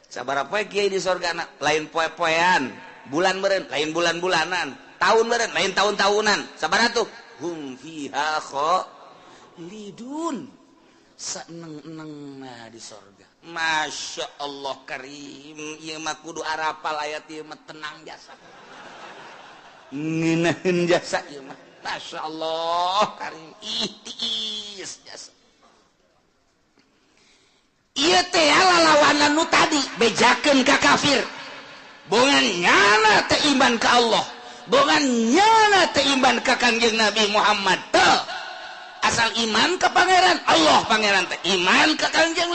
Sabaraha poe kiai di sorgana lain poe-poean, bulan meureun lain bulan-bulanan. Tahun meureun lain tahun-tahunan. Sabaraha tuh? Hum fiha khalidun. Saeneng-enengna di sorga. Masya Allah karim. Ieu mah kudu arapal ayat ieu mah tenang jasa. Ngeunaheun jasa ieu mah. Masya Allah karim. Ih tiis jasa. Ieu teh lalawanan nu tadi bejakeun ka kafir. Bongan nyana teh iman ka Allah. Bongan nyana teh iman ka Kangjeng Nabi Muhammad teh. Asal iman ke pangeran Allah pangeran teh iman ke Kangjeng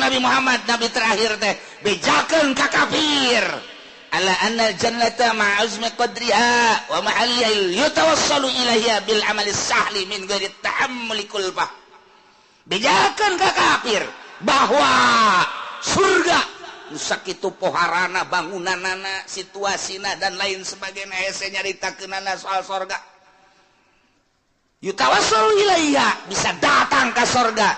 Nabi Muhammad nabi terakhir teh bejakeun ka kafir. Ala anna jannata ma'azmi qadriha wa mahalliha yatawassalu ilaiha bil amali sahli min ghairi ta'ammuli kulfah. Bejakeun ka kafir bahwa surga sakitu poharana bangunanana situasina dan lain sebagainya hese nyaritakeunana soal sorga. Yutawassul ilaiha bisa datang ke sorga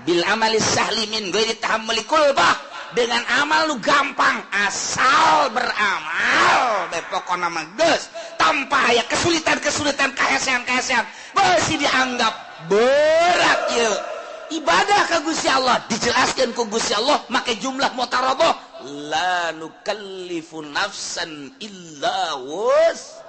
bil amali sahli min ghairi tahammuli kulfah dengan amal lu gampang asal beramal bae pokona mah geus tanpa aya kesulitan-kesulitan kahesean-kahesean beusi dianggap berat ieu ibadah ka Gusti Allah dijelaskeun ku Gusti Allah make jumlah mutaraboh la nukallifu nafsan illa wus.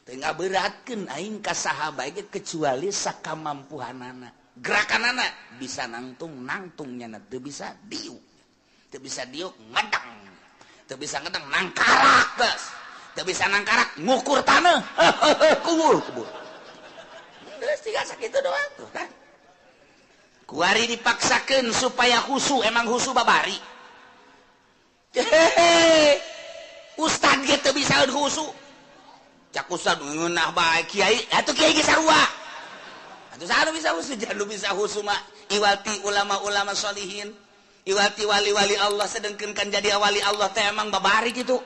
Teu ngaberatkeun aing ka saha bae kecuali sakamampuhanana. Gerakanana bisa nangtung nangtung nyana teu bisa diuk. Teu bisa diuk ngedang. Teu bisa ngedang nangkarak geus. Teu bisa nangkarak ngukur taneuh. Kubur kubur. Geus tiga sakitu doang tuh kan. Kuari dipaksakeun supaya khusu, emang khusu babari. Hehehe. Ustad ge teu bisa khusu. Cak ustad ngeunah bae kiai, atuh kiai ge sarua. Atuh saha nu bisa khusu? Jangan nu bisa khusu mah iwati ulama-ulama sholihin, iwati wali-wali Allah. Sedengkeun kan jadi wali Allah teh emang babari gitu.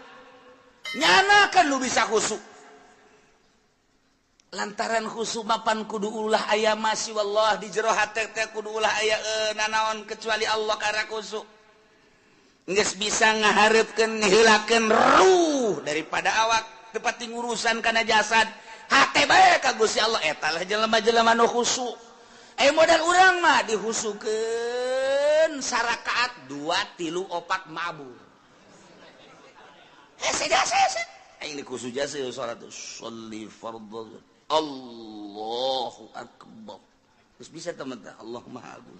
Nyana kan nu bisa khusu. Lantaran khusu mapan kudu ulah aya masih wallah di jero hate teh kudu ulah aya nanaon kecuali Allah karena khusu. Geus bisa ngahareupkeun ngeheulakeun ruh daripada awak teu pati ngurusan kana jasad. Hate bae ka Gusti Allah eta lah jelema-jelema nu khusu. Modal urang mah dihusukeun sarakaat 2 3 4 mabur. Hese jasa hese. Aing dikhusu jasa salat sholli fardhu. Allahu akbar. Terus bisa teman teh Allah Maha Agung.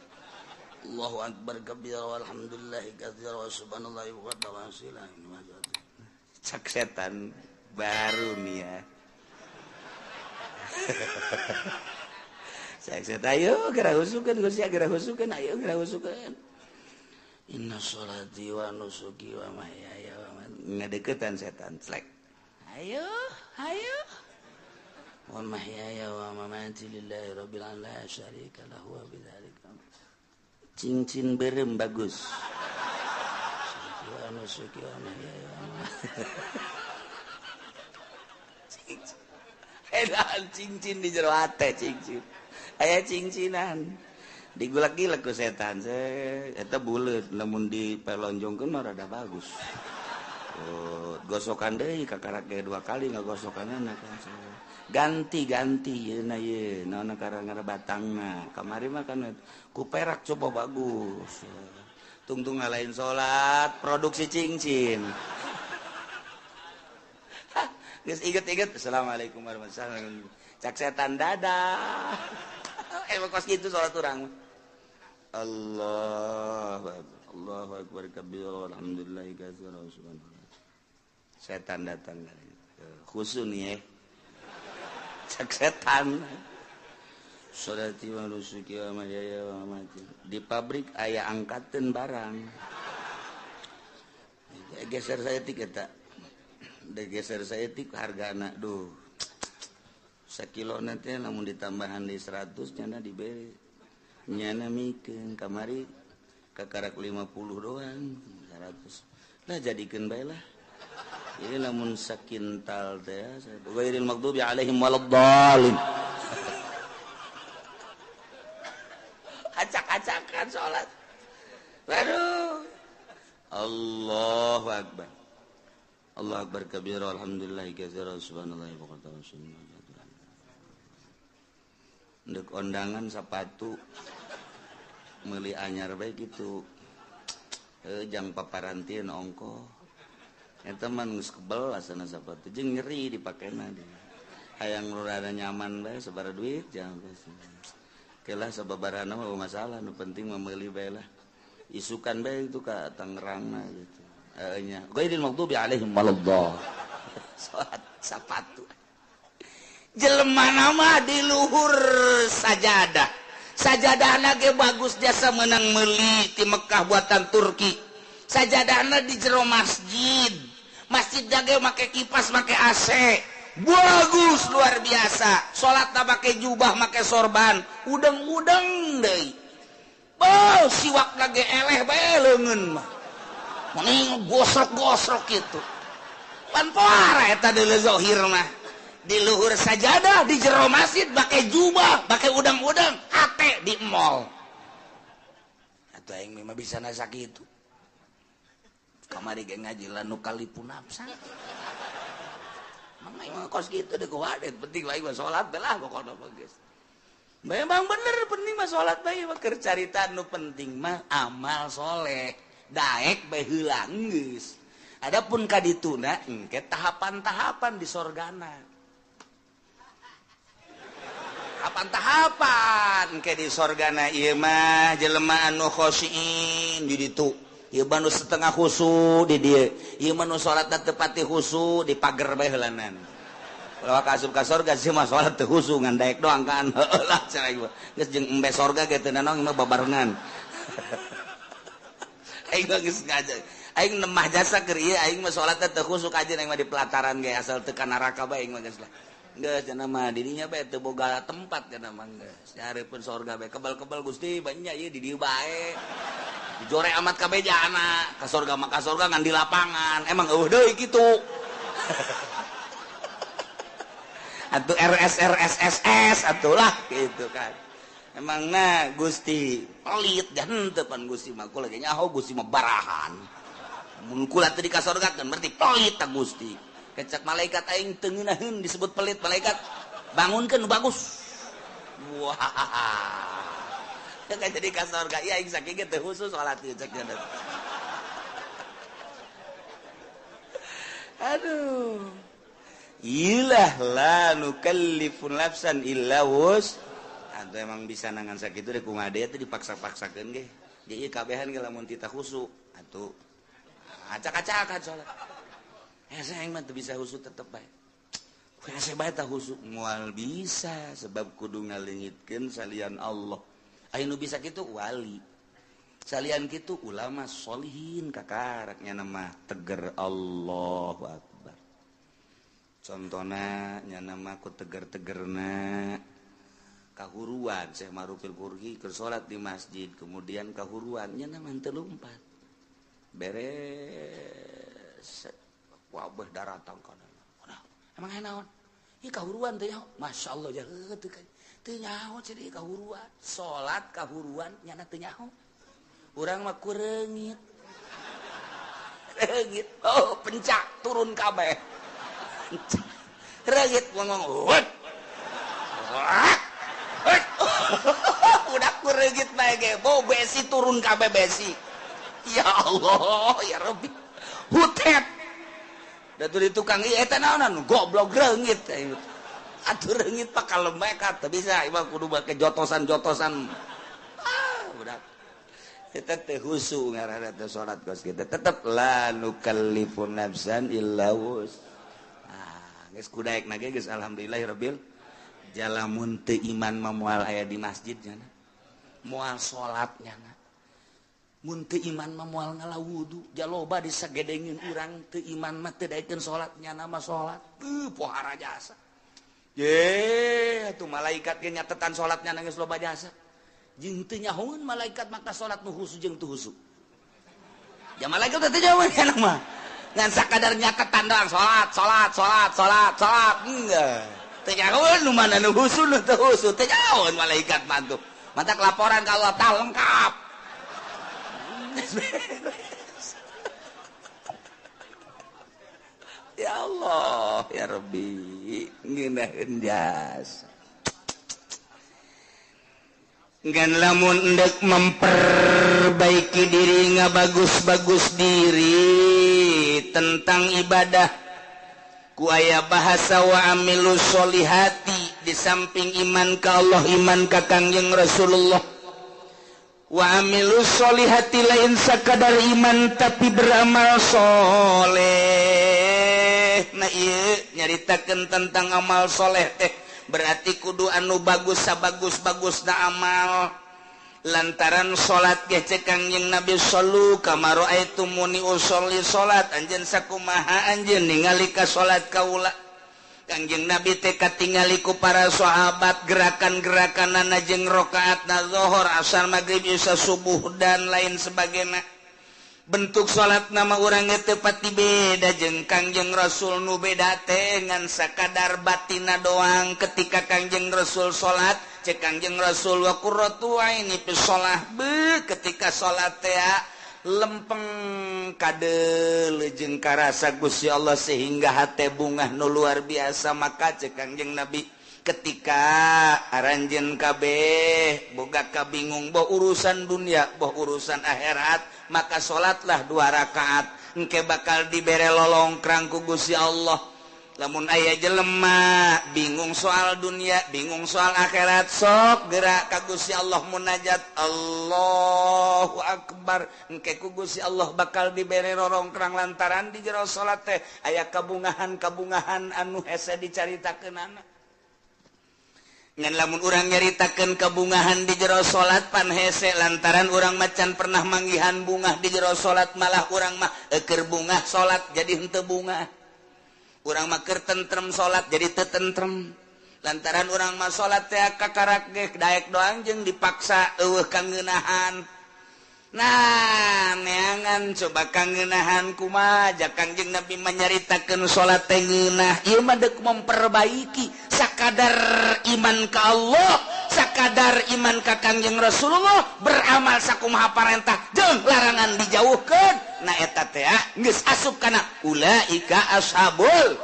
Allahu akbar kabira walhamdulillahi katsira wa subhanallahi wa ta'ala. Cak setan baru nih ya. Saya ayo geura husukeun Gusti, geura husukeun, ayo geura husukeun. Inna sholati wa nusuki wa mahyaya wa mamati. Ngadeukeutan setan slek. Ayo, ayo. Wa mahyaya wa mamati lillahi rabbil alamin la syarika lahu wa bidzalika. Cincin berem bagus. Wa nusuki wa mahyaya wa mamati. Cincin. Edan cincin di jero hate cincin. Aya cincinan. Digulak-gilek ku setan. Eta buleut lamun dipelonjongkeun mah rada bagus. Oh, gosokan deui kakarak ge 2 kali ngagosokanana kan. Ganti-ganti yeuna ye naon karang batangna. Kamari mah kan ku perak coba bagus. Tungtung ngalain salat produksi cincin. Geus inget-inget assalamualaikum warahmatullahi wabarakatuh. Cak setan dadah. Emang kos gitu salat urang. Allah Allahu akbar kabir alhamdulillahi katsira subhanallah. Setan datang khusu nih ya. Cak setan. Sholati wa nusuki wa mahyaya wa mamati. Di pabrik aya angkateun barang. Geser saya tik eta. Geser saya tik hargana duh. Sakilo nanti lamun ditambahan di 100 nyana diberi. Nyana mikeun kamari kakarak 50 doang 100. Lah jadikeun bae lah. Ini lamun sakintal teh ghairil maghdubi alaihim waladdallin. Acak-acakan salat. Waduh. Allahu akbar. Allahu akbar kabira alhamdulillahi katsira subhanallahi wa bihamdihi. Ndek ondangan sepatu meuli anyar bae kitu. Jang paparantieun ongkoh. Eta mah geus kebel asana sapatu jeung nyeri dipakena di. Hayang nu rada nyaman bae sabaraha duit jangan kelah sababarana mah masalah nu penting mah meuli bae lah. Isukan bae itu ka Tangerangna gitu. Heeh nya. Ghairil maghdubi alaihim waladdallin. Salat sapatu. Jelema nama di luhur sajadah. Sajadahna ge bagus jasa meunang meuli ti Mekah buatan Turki. Sajadahna di jero masjid. Masjid ge make kipas, make AC. Bagus luar biasa. Salatna make jubah, make sorban, udeng-udeng deui. Beuh, siwakna ge eleh bae leungeun mah. Mending gosrok-gosrok kitu. Pan poara eta deuleu zahir mah. Di luhur sajadah, di jero masjid make jubah, make udang-udang, hate di mall. Atuh aing mah bisa nasa kitu. Kamari ge ngaji lanu kalipu nafsa. Mang aing mah kos kitu deuk wadet, penting lain mah salat belah pokona mah geus. Memang bener penting mah salat bae mah keur carita nu penting mah amal soleh. Daek bae heula geus. Adapun ka dituna engke tahapan-tahapan di sorgana. Tahapan-tahapan ke di sorgana ieu mah jelema anu khosyin di ditu. Ieu mah nu setengah khusu di dieu. Ieu mah nu salatna teu pati khusu di pager bae heulanan. Ulah ka asup ka sorga sih mah salat teu khusu ngan daek doang kan. Heueuh lah cenah ieu. Geus jeung embe sorga ge teu nanaon mah babarengan. Aing mah geus ngaja. Aing nemah jasa keur ieu aing mah salatna teu khusu kajeun aing mah di pelataran ge asal teu ka neraka bae aing mah geus lah. Geus cenah mah dirinya bae teu boga tempat cenah mah geus. Nyareupeun sorga bae kebal-kebal Gusti banyak ieu di dieu bae. Dijore amat kabeh jana, ka sorga mah ka sorga ngan di lapangan. Emang eueuh deui kitu. Atuh RS RS SS atuh lah gitu kan. Emang na Gusti pelit dan henteu pan Gusti mah kula ge nyaho Gusti mah barahan. Mun kula teu dikasorgakeun berarti pelit ta Gusti. Kecak malaikat aing teu ngeunaheun disebut pelit malaikat bangunkeun bagus. Wah. Teu jadi ka sorga ieu aing sakieu ge teu khusus salat ieu cek nya. Aduh. Ilah la nukallifu nafsan illa wus. Atau emang bisa nangan sakitu deh kumaha deui teh dipaksa-paksakeun ge. Jadi kabehan ge lamun tita khusu atuh acak-acakan salat. Hese aing mah teu bisa khusu tetep bae. Hese bae tah khusu moal bisa sebab kudu ngaleungitkeun salian Allah. Aya nu bisa kitu wali. Salian kitu ulama sholihin kakaraknya nama teger Allahu Akbar. Contohna nya nama ku teger-tegerna kahuruan Syekh Marufil Qurhi keur salat di masjid kemudian kahuruan nya nama teu lumpat. Beres wabah daratang kana. Emang aya naon? Ieu kahuruan teh nyaho. Masyaallah ja heuh teu teu nyaho cenah kahuruan. Salat kahuruan nyana teu nyaho. Urang mah ku reungit. Reungit. Oh, pencak turun kabeh. Reungit ngomong. Udah ku reungit bae ge. Bau besi turun kabeh besi. Ya Allah, ya Rabbi. Hutet. Da di tukang ieu eta naonan goblok reungit. Atuh reungit pak kalemekat teu bisa ieu mah kudu make jotosan-jotosan. Ah, budak. Eta teh khusu ngaranna teh salat kos kitu. Tetep la nukallifu nafsan illa wus. Ah, geus kudaekna ge geus alhamdulillahirabbil jalamun teu iman mah moal aya di masjid nya. Moal salat nya. Mun teu iman mah moal ngala wudu, jaloba disagedengin urang teu iman mah teu daekeun salat nyana mah salat. Teu pohara jasa. Ye, atuh malaikat ge nyatetan salatnya geus loba jasa. Jeung teu nyahoeun malaikat maka salat nu khusu jeung teu khusu. Ya malaikat teh teu nyahoeun kana mah. Ngan sakadar nyatetan doang salat, salat, salat, salat, salat. Enggak. Teu nyahoeun nu mana nu khusu nu teu khusu, teu nyahoeun malaikat mah tuh. Matak laporan ka Allah tah lengkap. Ya Allah, ya Rabbi, ngeunaheun jasa. Ngan lamun endek memperbaiki diri ngabagus-bagus diri tentang ibadah ku aya bahasa wa amilu sholihati di samping iman ka Allah iman ka Kangjeng Rasulullah. Wa amilu sholihati lain sakadar iman tapi beramal soleh. Nah ieu nyaritakeun tentang amal soleh teh berarti kudu anu bagus sabagus-bagusna amal. Lantaran salat ge cek Kangjeng Nabi sallu kama raaitumuni usolli salat anjeun sakumaha anjeun ningali ka salat kaula. Kangjeng Nabi teh katingali ku para sahabat gerakan-gerakanana jeung rakaatna zuhur, asar, magrib, isya, subuh dan lain sebagainya. Bentuk salat nama urang teh pati beda jeung Kangjeng Rasul nu beda teh ngan sakadar batina doang. Ketika Kangjeng Rasul salat cek Kangjeng Rasul wa qurratu aini fi shalah be ketika salat teh lempeng kade jeung karasa Gusti Allah sehingga hate bungah nu luar biasa. Maka cek Kangjeng Nabi ketika aranjeun kabeh boga kabingung boh urusan dunia boh urusan akhirat maka salatlah 2 rakaat engke bakal dibere lolongkrang ku Gusti Allah. Lamun aya jelema bingung soal dunia bingung soal akhirat sok gerak ka Gusti Allah munajat Allahu Akbar engke ku Gusti Allah bakal dibere rorongkrang lantaran di jero salat teh aya kabungahan-kabungahan anu hese dicaritakeunana. Ngan lamun urang nyaritakeun kabungahan di jero salat pan hese lantaran urang macan pernah manggihan bungah di jero salat malah urang mah eukeur bungah salat jadi henteu bungah. Urang mah keur tentrem salat jadi teu tentrem. Lantaran urang mah salat teh kakarak ge daek doang jeung dipaksa eueuh kangeunahan. Nah, neangan coba kangeunahan kumaha ja Kangjeng Nabi menyaritakeun salat teh ngeunah. Ieu mah deuk memperbaiki sakadar iman ka Allah, sakadar iman ka Kangjeng Rasulullah, beramal sakumaha parentah jeung larangan dijauhkeun. Nah eta teh geus asup kana ulaika ashabul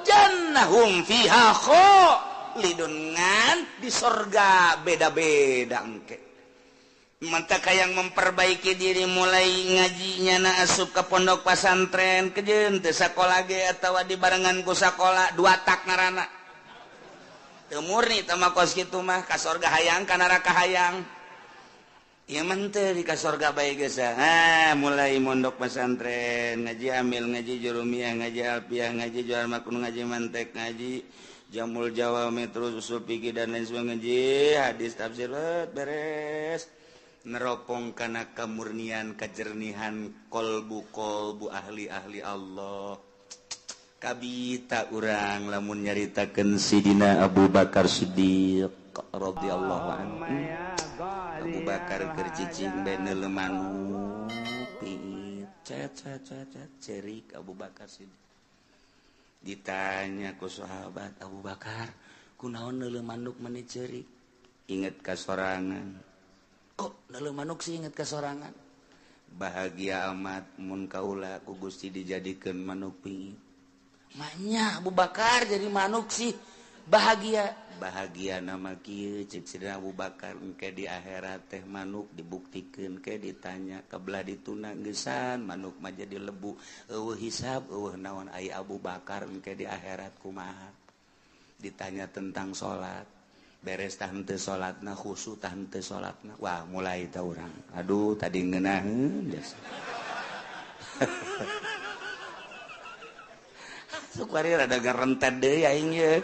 jannahum fiha khalidun, ngan di sorga beda-beda engke. Mantap yang memperbaiki diri mulai ngajinya na asup ke pondok pesantren kejeun teu sakola ge atawa dibarengan ku sakola dua tak ngaranna. Teu murni teh mah kos kitu mah ka sorga hayang ka neraka hayang. Ieu mah teu di ka sorga bae geus. Ah, mulai mondok pesantren, ngaji amil, ngaji jurumiyah, ngaji alfiah, ngaji jual makun, ngaji mantek, ngaji jamul jawami, terus usul fikih dan lain sebagainya, ngaji hadis tafsir beres. Neropong kana kemurnian kejernihan kolbu-kolbu ahli-ahli Allah. Kabita urang lamun nyaritakeun Sidina Abu Bakar Siddiq radhiyallahu anhu. Abu Bakar keur cicing bae neuleu manuk piit cet cet cet cet cerik Abu Bakar Siddiq. Ditanya ku sahabat, Abu Bakar kunaon neuleu manuk meni cerik? Inget ka sorangan. Kok neuleu manuk sih inget ka sorangan? Bahagia amat mun kaula ku Gusti dijadikeun manuk piit. Maknya Abu Bakar jadi manuk sih bahagia. Bahagia nama kieu ceuk Sidina Abu Bakar engke di akhirat teh manuk dibuktikeun ke ditanya kebelah dituna geusan manuk mah jadi lebu eueuh hisab eueuh naon ai Abu Bakar engke di akhirat kumaha. Ditanya tentang salat beres tah henteu salatna khusyuk tah henteu salatna. Wah mulai tah urang aduh tadi ngeunaheun geus. Sukwari rada garentet deui aing ye.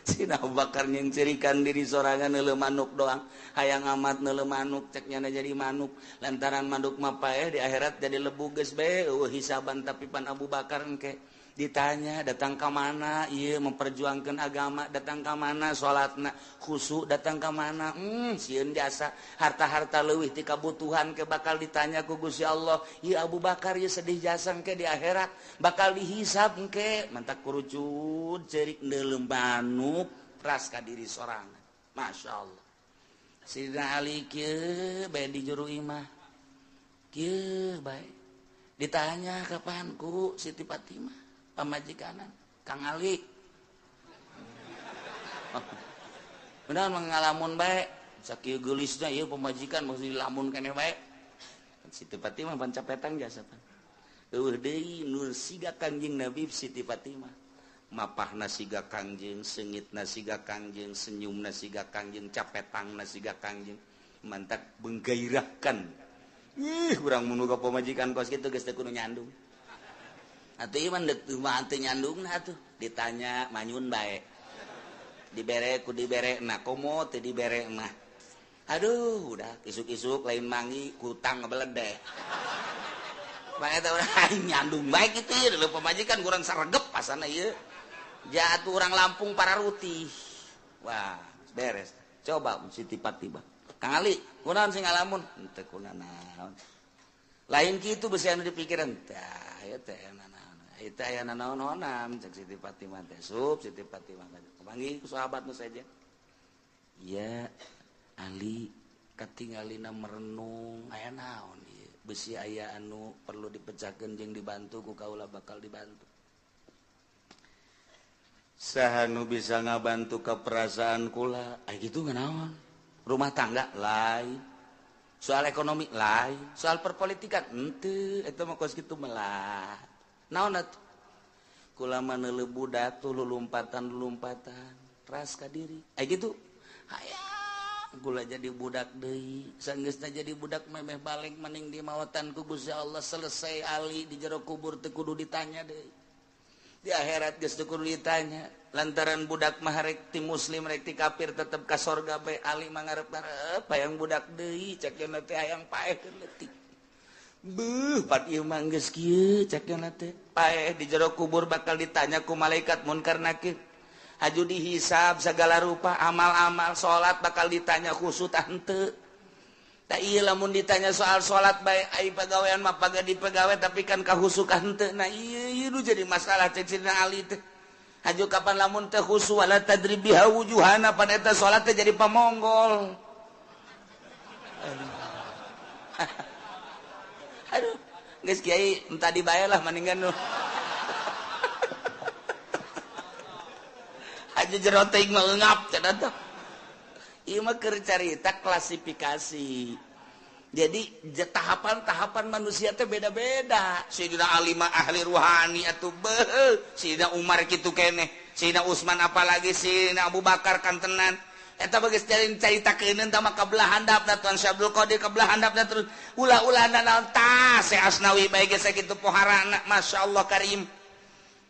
Sina Abu Bakar nyengcerikan diri sorangan neuleu manuk doang. Hayang amat neuleu manuk cek nyana jadi manuk. Lantaran manuk mah paeh di akhirat jadi lebu geus bae eueuh hisaban tapi pan Abu Bakar engke ditanya datang ka mana ieu memperjuangkeun agama, datang ka mana salatna khusyuk, datang ka mana sieun jasa harta-harta leuwih ti kabutuhan ke bakal ditanya ku Gusti Allah. Ieu Abu Bakar ieu sedih jasa engke di akhirat bakal dihisab engke mantak kurucut ceurik neuleu manuk ras ka diri sorangan. Masya Allah. Sidina Ali kieu bae di juru imah kieu bae ditanya kapan ku Siti Fatimah pamajikanan Kang Ali benar mengalamun bae sakieu geulisna ieu pamajikan mesti dilamun keneh bae. Siti Fatimah pan capetan jasa pan eueuh deui nur siga Kangjeng Nabi Siti Fatimah mapahna siga Kangjeng, seungitna siga Kangjeng, senyumna siga Kangjeng, capetangna siga Kangjeng, mantak menggairahkan. Ih urang mun ka pamajikan kos kitu geus teu kudu nyandung. Atuh ieu mah deuk mah teu nyandungna atuh ditanya manyun bae. Dibere ku dibere na komo teu dibere mah. Aduh udah isuk-isuk lain mangi kutang ngebeledeh. Bae eta urang nyandung bae kitu ieu leuh pamajikan kurang saregep pasana ieu. Jatuh urang Lampung pararutih. Wah, beres. Coba Siti Fatimah. Kang Ali, kunaon sing ngalamun? Henteu kunanaon. Lain kitu beusi anu dipikiran. Tah, ieu teh itu aya nanaon-naonan cek Siti Fatimah teh sup Siti Fatimah panggil ku sahabat nu saja. Ya Ali katingalina merenung aya naon ieu besi aya anu perlu dipecahkeun jeung dibantu ku kaula bakal dibantu. Saha nu bisa ngabantu ka perasaan kula? Ai kitu nganaon? Rumah tangga lain, soal ekonomi lain, soal perpolitikan henteu eta mah kos kitu melah. Naon atuh? Kula mah neuleuh budak tuh lulumpatan-lulumpatan ras ka diri. Ai kitu hayang kula jadi budak deui. Sanggeusna jadi budak memeh balik maning di mawatan ku Gusti Allah selesai Ali di jero kubur teu kudu ditanya deui. Di akhirat geus teu kudu ditanya. Lantaran budak mah rek ti muslim rek ti kafir tetep ka sorga bae Ali mah ngarep-ngarep hayang budak deui cek teh hayang paeh leutik. Beuh, pan ieu mah geus kieu cek na teh. Paeh di jero kubur bakal ditanya ku malaikat munkar nakir. Haju dihisab segala rupa amal-amal salat bakal ditanya khusyuk henteu. Tah ieu lamun ditanya soal salat bae ai pagawean mah paga dipegawe tapi kan kahusukan henteu. Nah ieu ieu nu jadi masalah cek Sidina Ali teh. Haju kapan lamun teh khusyuk wala tadrib biha wujuhana pan eta salat teh jadi pamonggol. Aduh. Aduh, geus kiai entah dibayar lah mendingan nu. Aja jero teuing mah eungap cenah teh. Ieu mah keur carita klasifikasi. Jadi tahapan-tahapan manusia teh beda-beda. Sayyidina Ali mah ahli ruhani atuh beuh, Sayyidina Umar kitu keneh, Sayyidina Utsman apalagi Sayyidina Abu Bakar kantenan. Eta bagus carita keuneun tah mah kabelah handapna Tuan Syekh Abdul Qadir kabelah handapna terus ulah-ulah naon tah Syekh Asnawi bae geus sakitu poharana masyaallah karim.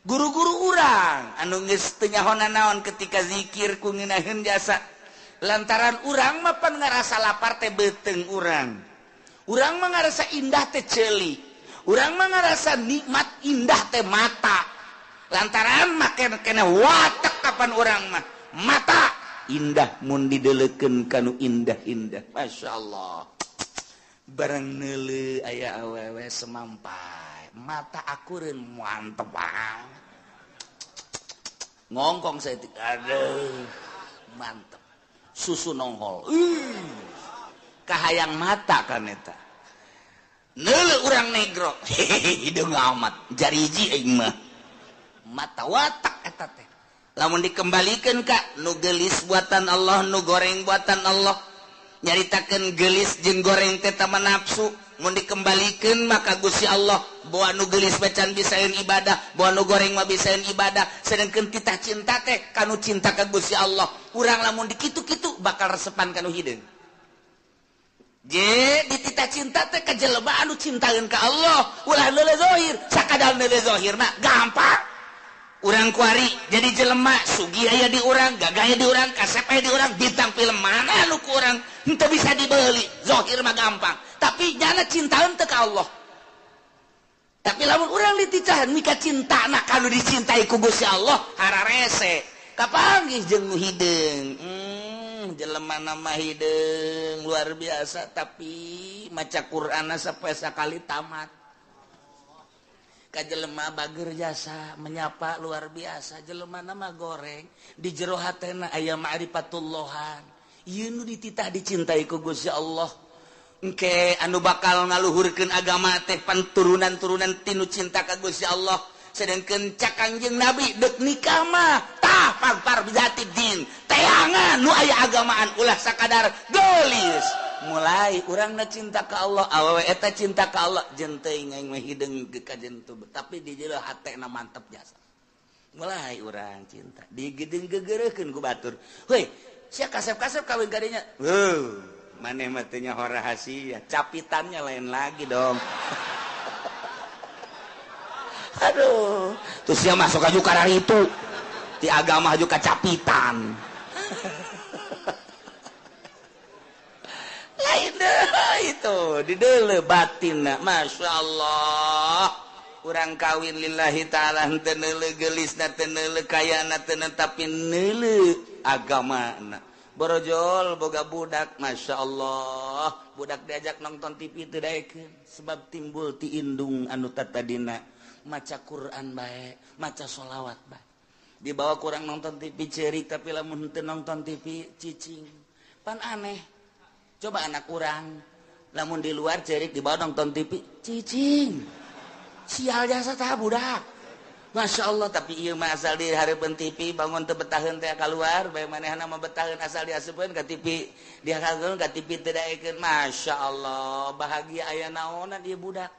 Guru-guru urang anu geus teu nyaho naon ketika zikir ku ngeunaheun jasa lantaran urang mah pan ngarasa lapar teh beuteung urang. Urang mah ngarasa indah teh ceuli. Urang mah ngarasa nikmat indah teh mata. Lantaran mah kena watek kapan urang mah mata indah mun didelekeun kanu indah-indah. Masya Allah. Barang neuleuh aya awewe semampai. Mata akureun mantep banget. Ngongkong saya aduh mantep. Susu nongol. Kahayang mata kan eta. Neuleuh urang negro. Hideung amat. Jariji aing mah. Mata watak eta teh. Lamun dikembalikan ka nu gelis buatan Allah, nu goreng buatan Allah. Nyaritakeun gelis jeung goreng teh tama nafsu. Mun dikembalikan maka Gusti Allah bawa nu gelis bacan bisaeun ibadah, bawa nu goreng mah bisaeun ibadah. Sedangkeun titah cinta teh kanu cinta ka Gusti Allah. Urang lamun dikitu-kitu bakal resepan kanu hideung. Je dititah cinta teh ka jelema anu cintaeun ka Allah, ulah neuleuh zahir, sakadar neuleuh zahir mah gampang. Urang kuari jadi jelema sugih aya di urang, gagah aya di urang, kasep aya di urang, bintang film mana nu ku urang henteu bisa dibeli, zahir mah gampang. Tapi nyana cintaeun teu ka Allah. Tapi lamun urang diticahan mika cintana kanu dicintai ku Gusti Allah, hararese. Kapanggih jeung nu hideung. Jelema nama hideung luar biasa tapi maca Qur'anna sapoe sakali tamat. Ka jelema bager jasa menyapa luar biasa jelema nama goreng di jero hatena aya ma'rifatullahan ieu nu dititah dicintai ku Gusti Allah engke anu bakal ngaluhurkeun agama teh panturunan-turunan tinu cinta ka Gusti Allah sedangkeun cak Kangjeng Nabi deuk nikah mah tah pagpar bijati din teangan nu aya agamaan ulah sakadar geulis. Mulai urangna cinta ka Allah, awewe eta cinta ka Allah, jeung teuing aing mah hideung ka jentu, tapi di jero hatena mantep jasa. Mulai urang cinta, digeudeung gegereukeun ku batur. Heuy, sia kasep-kasep kawin ka dinya. Heuh, maneh mah teu nyaho rahasia, capitannya lain lagi dong. Aduh, terus sia masuk aju kararitu. Di agama aju kacapitan. Lain deh itu di deuleu batinna Masya Allah urang kawin lillahi ta'ala henteu neuleuh geulisna teu neuleuh kayana teu tapi neuleuh agamana borojol boga budak Masya Allah budak diajak nonton TV teu daekeun sebab timbul ti indung anu tatadina maca Quran bae maca sholawat bae dibawa kurang nonton TV ceurik tapi lamun henteu nonton TV cicing pan aneh. Coba anak urang lamun di luar cerik dibawa nonton TV cicing sial jasa tah budak Masya Allah tapi ieu mah asal di hareupeun TV bangun teu betaheun teh kaluar bae manehna mah betaheun asal diasupkeun ka TV dihakeun ka TV teu daekeun Masya Allah bahagia aya naonan ieu budak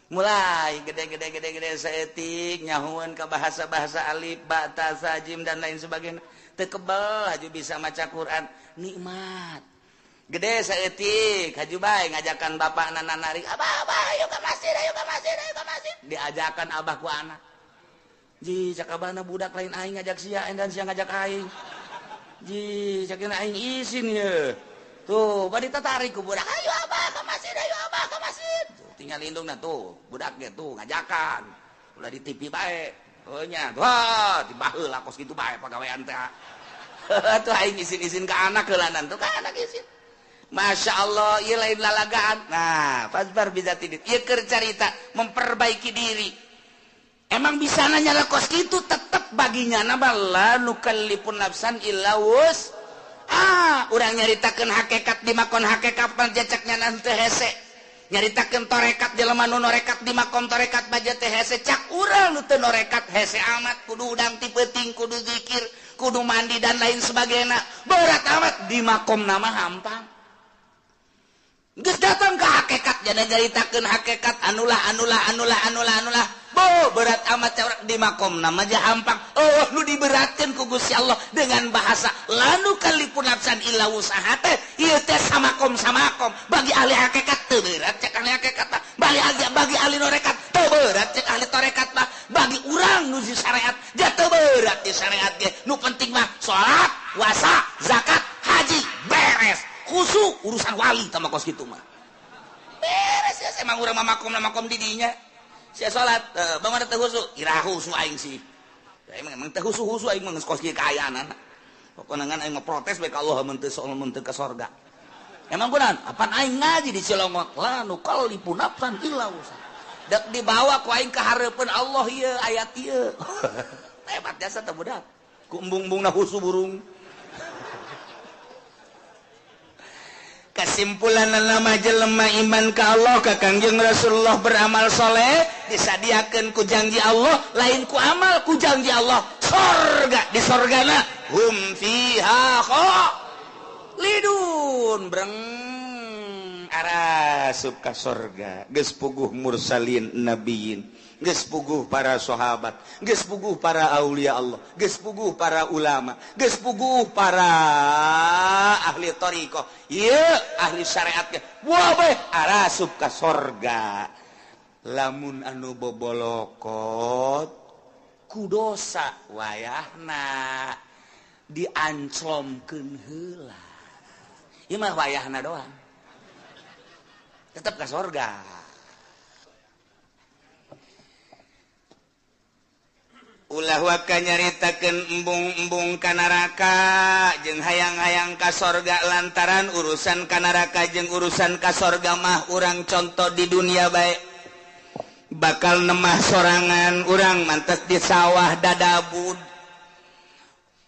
mulai gede-gede gede-gede saeutik nyahueun ka bahasa-bahasa alif ba ta sa jim dan lain sebagainya teu kebel haju bisa maca Quran nikmat gede saeutik haju bae ngajakan bapakna narik abah abah ayo ka masjid ayo ka masjid ayo ka masjid diajakan abah ku anak ji cak abahna budak lain aing ngajak sia dan sia ngajak aing ji cak aing isin ye tuh bari tatarik ku budak ayo abah ka masjid ayo abah ka masjid Tinggal indungna tuh, budak ge tuh ngajakan. Ulah di TV bae. Oh nya, wah, dibaheula kos kitu bae pagawean teh. Tuh aing izin-izin ke anak heulanan tuh ka anak izin. Masya Allah, ieu lain lalagaan. Nah, fasbar bizatid. Ieu keur carita memperbaiki diri. Emang bisa nanya lah kos kitu tetep baginya nama la nukallifun nafsan illa wus. Ah, urang nyaritakeun hakikat di makon hakikat panjacaknya nanti hese. Nyaritakeun torekat jelema nu norekat di makom torekat baja teh hese cak urang nu teu norekat hese amat kudu udang ti peuting kudu zikir kudu mandi dan lain sebagainya. Berat amat di makom nama hampang. Geus datang ke hakikat jana nyaritakeun hakikat anulah anulah anulah anulah anulah. Bo berat amat cak di makom nama aja hampang. Oh nu diberatkeun ku Gusti Allah dengan bahasa lanu kalipun nafsan illa wusaha teh ieu teh samakom samakom bagi ahli hakikat teu berat cek ahli hakikat mah bagi ahli norekat teu berat cek ahli torekat mah bagi urang nu di syariat ja teu berat di syariat ge nu penting mah salat puasa zakat haji beres khusu urusan wali tama kos kitu mah beres ya emang urang mah makom makom di dinya. Sia salat, bangun teu khusu, ira khusu aing sih. Emang emang teu khusu-khusu aing mah geus kos kieu kaayaan. Pokona ngan aing mah protes bae ka Allah mun teu mun teu ka sorga. Emang kunaon? Apan aing ngaji di Cilongok, la nukallifu nafsan illa wusaha. Dek dibawa ku aing ka hareupeun Allah ieu ayat ieu. Hebat jasa teh budak. Ku embung-embungna khusu burung. Kesimpulan nama jelema iman ka Allah ka Kangjeng Rasulullah beramal soleh disadiakeun ku janji Allah lain ku amal ku janji Allah sorga di sorgana hum fiha khalidun breng arasup ka sorga geus puguh mursalin nabiyin geus puguh para sahabat geus puguh para aulia Allah geus puguh para ulama geus puguh para ahli thariqah ieu ahli syariat ge wah bae arasup ka sorga lamun anu bobolokot ku dosa wayahna dianclomkeun heula ieu mah wayahna doang tetep ka sorga. Ulah waka nyaritakeun embung-embung ka neraka jeung hayang-hayang ka sorga lantaran urusan ka neraka jeung urusan ka sorga mah urang contoh di dunia bae bakal nemah sorangan urang mantes di sawah dadabud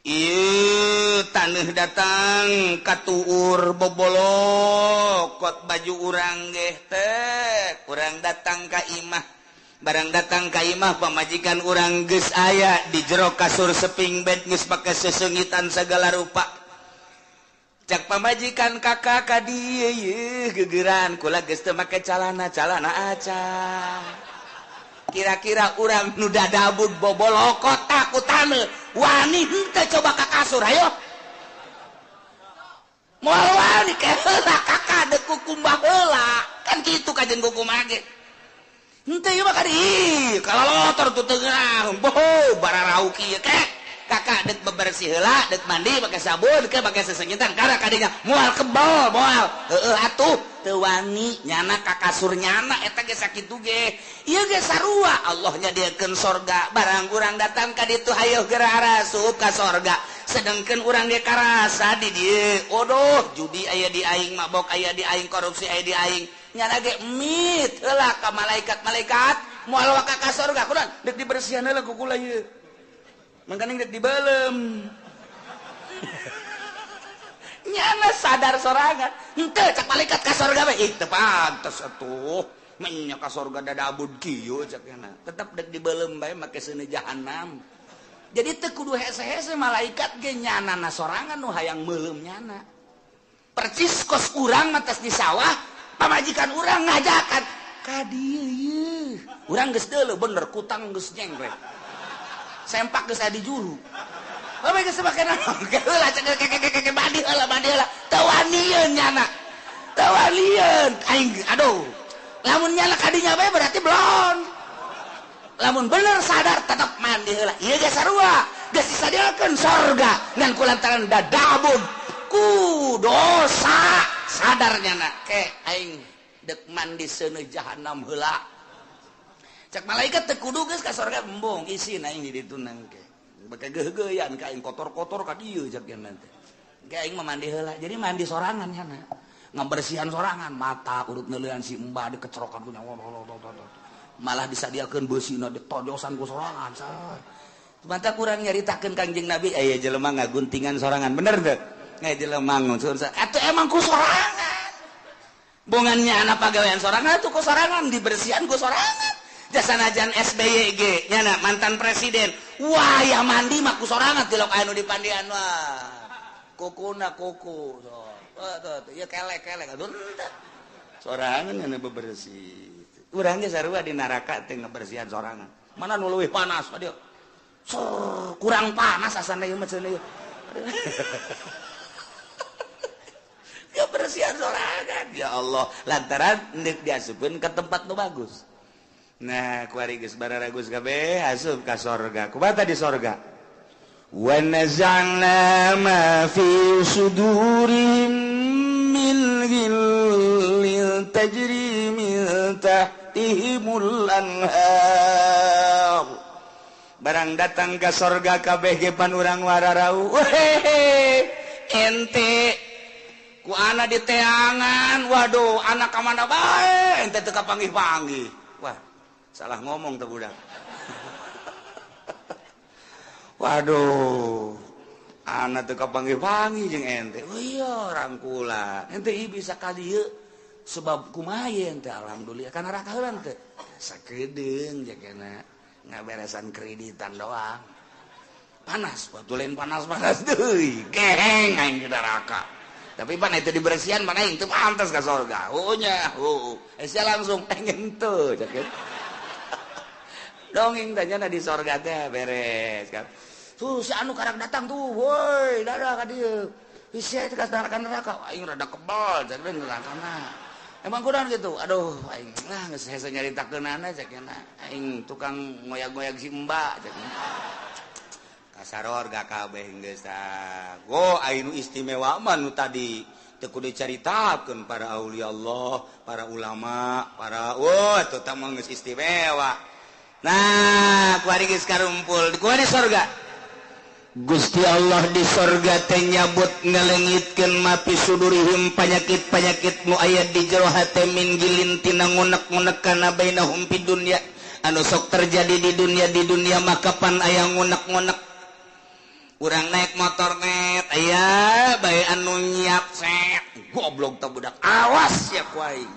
ieu taneuh datang katuur bobolokot baju urang geh teh urang datang ka imah barang datang ka imah pamajikan urang geus aya di jero kasur seping bed geus pake sesengitan segala rupa cak pamajikan kakak ka dieu yeuh gegeran kula geus teu make calana calana aca kira-kira urang nu dadabud bobolokot ku taneuh wani henteu coba ka kasur hayo moal wani keheula kakak deuk kukumbah heula kan kitu kajen kukumbah ge henteu ieu mah kadi kalalotor tuh teu geurang boho bararau kieu kek kakak deuk bebersih heula deuk mandi make sabun ke make sesengitan kana kadinya moal kebal moal heueuh atuh teu wani nyana ka kasur nyana eta ge sakitu ge ieu ge sarua Allah nyadiakeun sorga barang urang datang ka ditu hayoh geura arasup ka sorga sedangkeun urang ge karasa di dieu odoh judi aya di aing mabok aya di aing korupsi aya di aing nyana ge mit heula ka malaikat-malaikat moal waka ka sorga kunaon deuk dibersihan heula ku kula ieu mangkaning deuk dibeuleum nyana sadar sorangan henteu cak malaikat ka sorga bae ih teu pantes atuh menya ka sorga dadabud kieu cak nyana tetep deuk dibeuleum bae make seuneu jahanam jadi teu kudu hese-hese malaikat ge nyanana sorangan nu hayang meuleum nyana percis kos urang mah tes di sawah pamajikan urang ngajakan ka dieu ieu urang geus deuleu bener kutang geus nyengkrek sempak geus aya di juru bae geus make naon heula cek keke mandi heula teu wanieun nyana teu wanieun aing aduh lamun nyana kadinya bae berarti belon lamun bener sadar tetep mandi heula ieu ge sarua geus disadiakeun sorga ngan kulantaran dadabud ku dosa sadar nyana ke aing Dek mandi seuneu jahanam heula. Cek malaikat teu kudu geus ka sorga embung isin aing di ditu nangke. Beke geugeuyan ka aing kotor-kotor ka dieu cek nanti. Ke aing mah mandi heula. Jadi mandi sorangan nya. Ngabersihan sorangan mata urut neuleuan si embah dikecerokan ku nyawa. Malah disadiakeun beusina ditojosan ku sorangan. Mata kurang nyaritakeun Kangjeng Nabi aya jelema ngaguntingan sorangan bener teu? Aya jelema ngusun atuh emang ku sorangan. Bongannya anak pagawean sorangan atuh ku sorangan dibersihan ku sorangan. Jasanajan SBY ge nyana mantan presiden. Wah ya mandi mah ku sorangan tilok anu dipandian wah. Kukuna kuku so. Tuh, ya kelek-kelek atuh henteu. Sorangan nya bebersih. Urang ge sarua di neraka teh ngabersihan sorangan. Mana nu leuwih panas ka dieu? Kurang panas asana ieu mah cenah ieu. Kebersihan sorangan ya Allah lantaran deuk diasupkeun ka tempat nu bagus. Nah, kuari geus bararagus kabeh asup ka sorga. Kumaha di sorga? Wa naza'na ma fi sudurihim min ghillin tajri min tahtihimul anhar. Barang datang ke sorga kabeh ge pan urang wararau. Wehehe, ente ku ana di teangan, waduh anak ka mana bae ente teu kapanggih-panggih. Wah, salah ngomong teh budak. Waduh, anak teu kapanggih-panggih jeung ente. Oh iya, rangkula. Ente ieu bisa ka dieu sebab kumaha ente alhamdulillah kana neraka heula teh. Sakedeung jakena ngaberesan kreditan doang. Panas, batu lain panas-panas deui. Geheng aing di neraka. Tapi pan itu dibersihan mana aing teu pantas ka sorga. Oh nya, oh. Sia langsung pengen teu cek. Dongeng tanya di sorga teh beres kan. Tuh si anu karang datang tuh, woi, dadah ka dieu. Sia teh ka neraka, aing rada kebal cek nerakana. Emang kurang gitu. Aduh, aing lah geus hese nyaritakeunana cek aing tukang ngoyag-ngoyag si Mbak cek. Kasaror gak kabeh geus tah. Go aing nu istimewa mah nu tadi teu kudu dicaritakeun para aulia Allah, para ulama, para wah teu tah mah geus istimewa. Nah, kuari geus karumpul. Kuari sorga. Gusti Allah di sorga teh nyabut ngalengitkeun mapi sudurihim panyakit-panyakit nu aya di jero hate min gilin tina ngunek-ngunek kana bainahum fid dunya anu sok terjadi di dunia maka pan aya ngunek-ngunek. Urang naik motor net aya bae anu nyiap set goblok teh budak awas sia ku aing.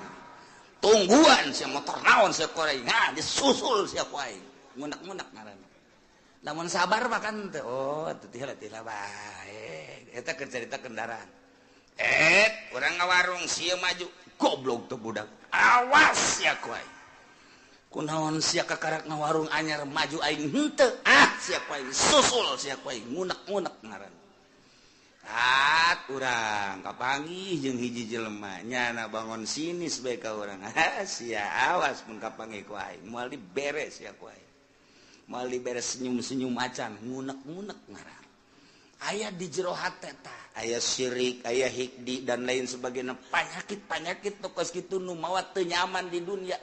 Tungguan sia motor naon sia ku aing. Nah, disusul sia ku aing. Ngunek-ngunek ngaranna. Lamun sabar mah kan teh oh teu tih bae. Eta keur carita kendaraan. Urang ngawarung sia maju goblok teh budak. Awas sia ku aing. Kunaon sia kakarak ngawarung anyar maju aing henteu. Ah sia ku aing susul sia ku aing ngunek-ngunek ngaranna. At urang kapanggih jeung hiji jelema nyana bangun sinis bae ka urang. Ha sia awas mun kapanggih ku aing moal diberes sia ku aing. Moal diberes senyum-senyum acan ngunek-ngunek ngaran. Aya di jero hate tah, aya syirik, aya hikdi dan lain sebagainya, panyakit-panyakit nu kos kitu nu mawa teu nyaman di dunia.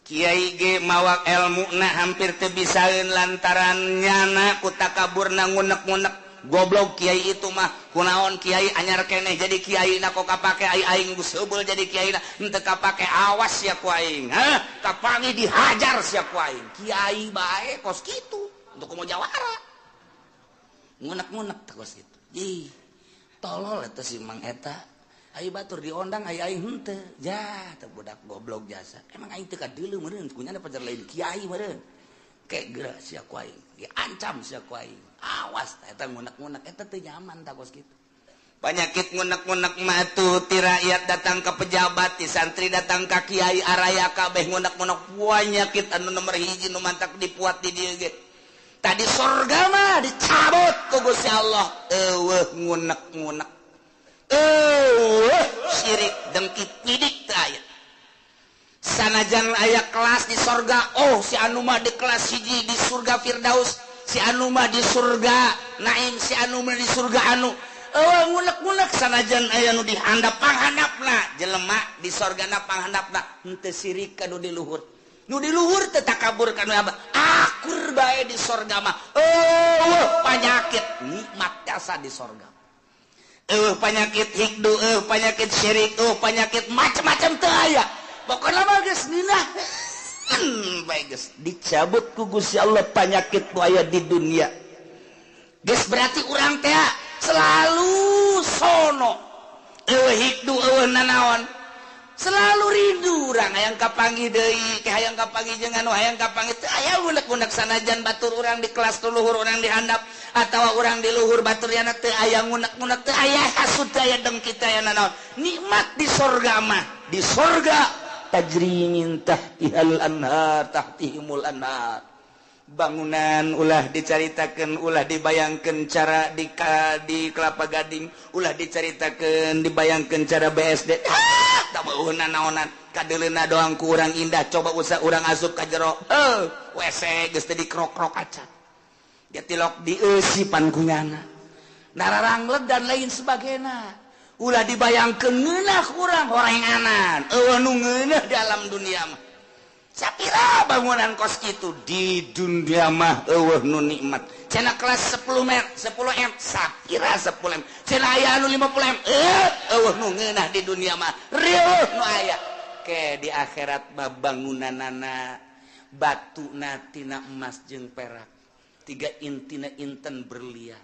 Kiai ge mawa elmuna hampir teu bisaeun lantaran nyana ku takaburna ngunek-ngunek. Goblok kiai itu mah kunaon kiai anyar keneh jadi kiai na kok kapake ai aing geus heubeul jadi kiai na henteu kapake awas sia ku aing. Hah kapangi dihajar sia ku aing. Kiai bae kos kitu untuk komo jawara. Ngunek-ngunek teh kos kitu. Ih tolol eta si Mang eta. Ayo batur diondang ayo aing henteu. Ja teh budak goblok jasa. Emang aing teu kadeuleu meureun kunyana pajar lain kiai meureun. Kayak geura sia ku aing. Diancam sia ku aing. Awas eta ngunek-ngunek eta teu nyaman tah kos kitu. Penyakit ngunek-ngunek mah tuh ti rakyat datang ke pejabat, ti santri datang ka kiai araya kabeh ngunek-ngunek penyakit anu nomor hiji nu mantak dipuat di dieu ge. Tadi sorga mah dicabut ku Gusti Allah. Eueuh ngunek-ngunek. Eueuh syirik dengki pidik teu aya. Sanajan aya kelas di sorga, oh si anu mah di kelas hiji di surga Firdaus, si anu mah di surga Naim, si anu mah di surga anu. Eueuh ngunek-ngunek sanajan aya nu dihandap panghandapna jelema di sorgana panghandapna henteu sirik ka nu di luhur. Nu di luhur teu takabur ka nu akur bae di sorga mah. Eueuh panyakit nikmat jasa di sorga. Eueuh panyakit hikdu, eueuh panyakit syirik, eueuh panyakit macam-macam teu aya. Pokona mah geus ngeunah. Bae geus dicabut ku Gusti Allah panyakit nu aya di dunia. Geus berarti urang teh selalu sono. Eueuh hikdu, eueuh nanaon. Selalu rindu urang hayang kapanggih deui, hayang kapanggih jeung anu hayang kapanggih teu aya unek-unek sanajan batur urang di kelas luhur urang di handap atawa urang di luhur batur yana teu aya ngunek-ngunek teu aya hasud teu aya dengki teu aya nanaon. Nikmat di sorga mah, di sorga tajri min tahtihal anhar tahtihimul anhar. Bangunan ulah dicaritakeun, ulah dibayangkeun cara di Kelapa Gading, ulah dicaritakeun dibayangkeun cara BSD. Tak beuh nanaonan, kadeuleuna doang ku urang indah, coba usah urang asup ka jero. WC geus teh dikrok-krok acan. Dia tilok dieusipan ku nyana. Nararangleg dan lain sebagainya. Ulah dibayangkeun ngeunah urang horenganan. Eueuh nu ngeunah di alam dunia mah. Sapira bangunan kos kitu di dunia mah eueuh nu nikmat. Cenah kelas 10 m, 10 m, sapira 10 m. Cenah aya anu 50 m. Eueuh nu ngeunah di dunia mah. Rieuh nu aya. Ke di akhirat mah bangunanana batuna tina emas jeung perak. Tiga intina inten berlian.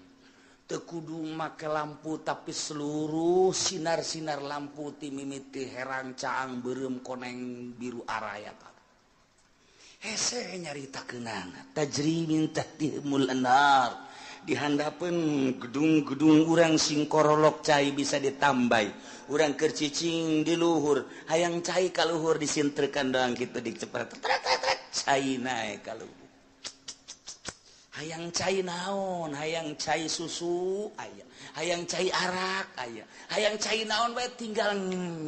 Teu kudu make lampu tapi seluruh sinar-sinar lampu ti mimiti herang caang beureum koneng biru araya. Hese nyaritakeunana tajri min tahtihimul anhar. Dihandapeun gedung-gedung urang sing korolok cai bisa ditambai. Urang keur cicing di luhur, hayang cai ka luhur disintrekan doang kitu dicepret. Cai naek ka luhur. Hayang cai naon, hayang cai susu aya, hayang cai arak aya, hayang cai naon bae tinggal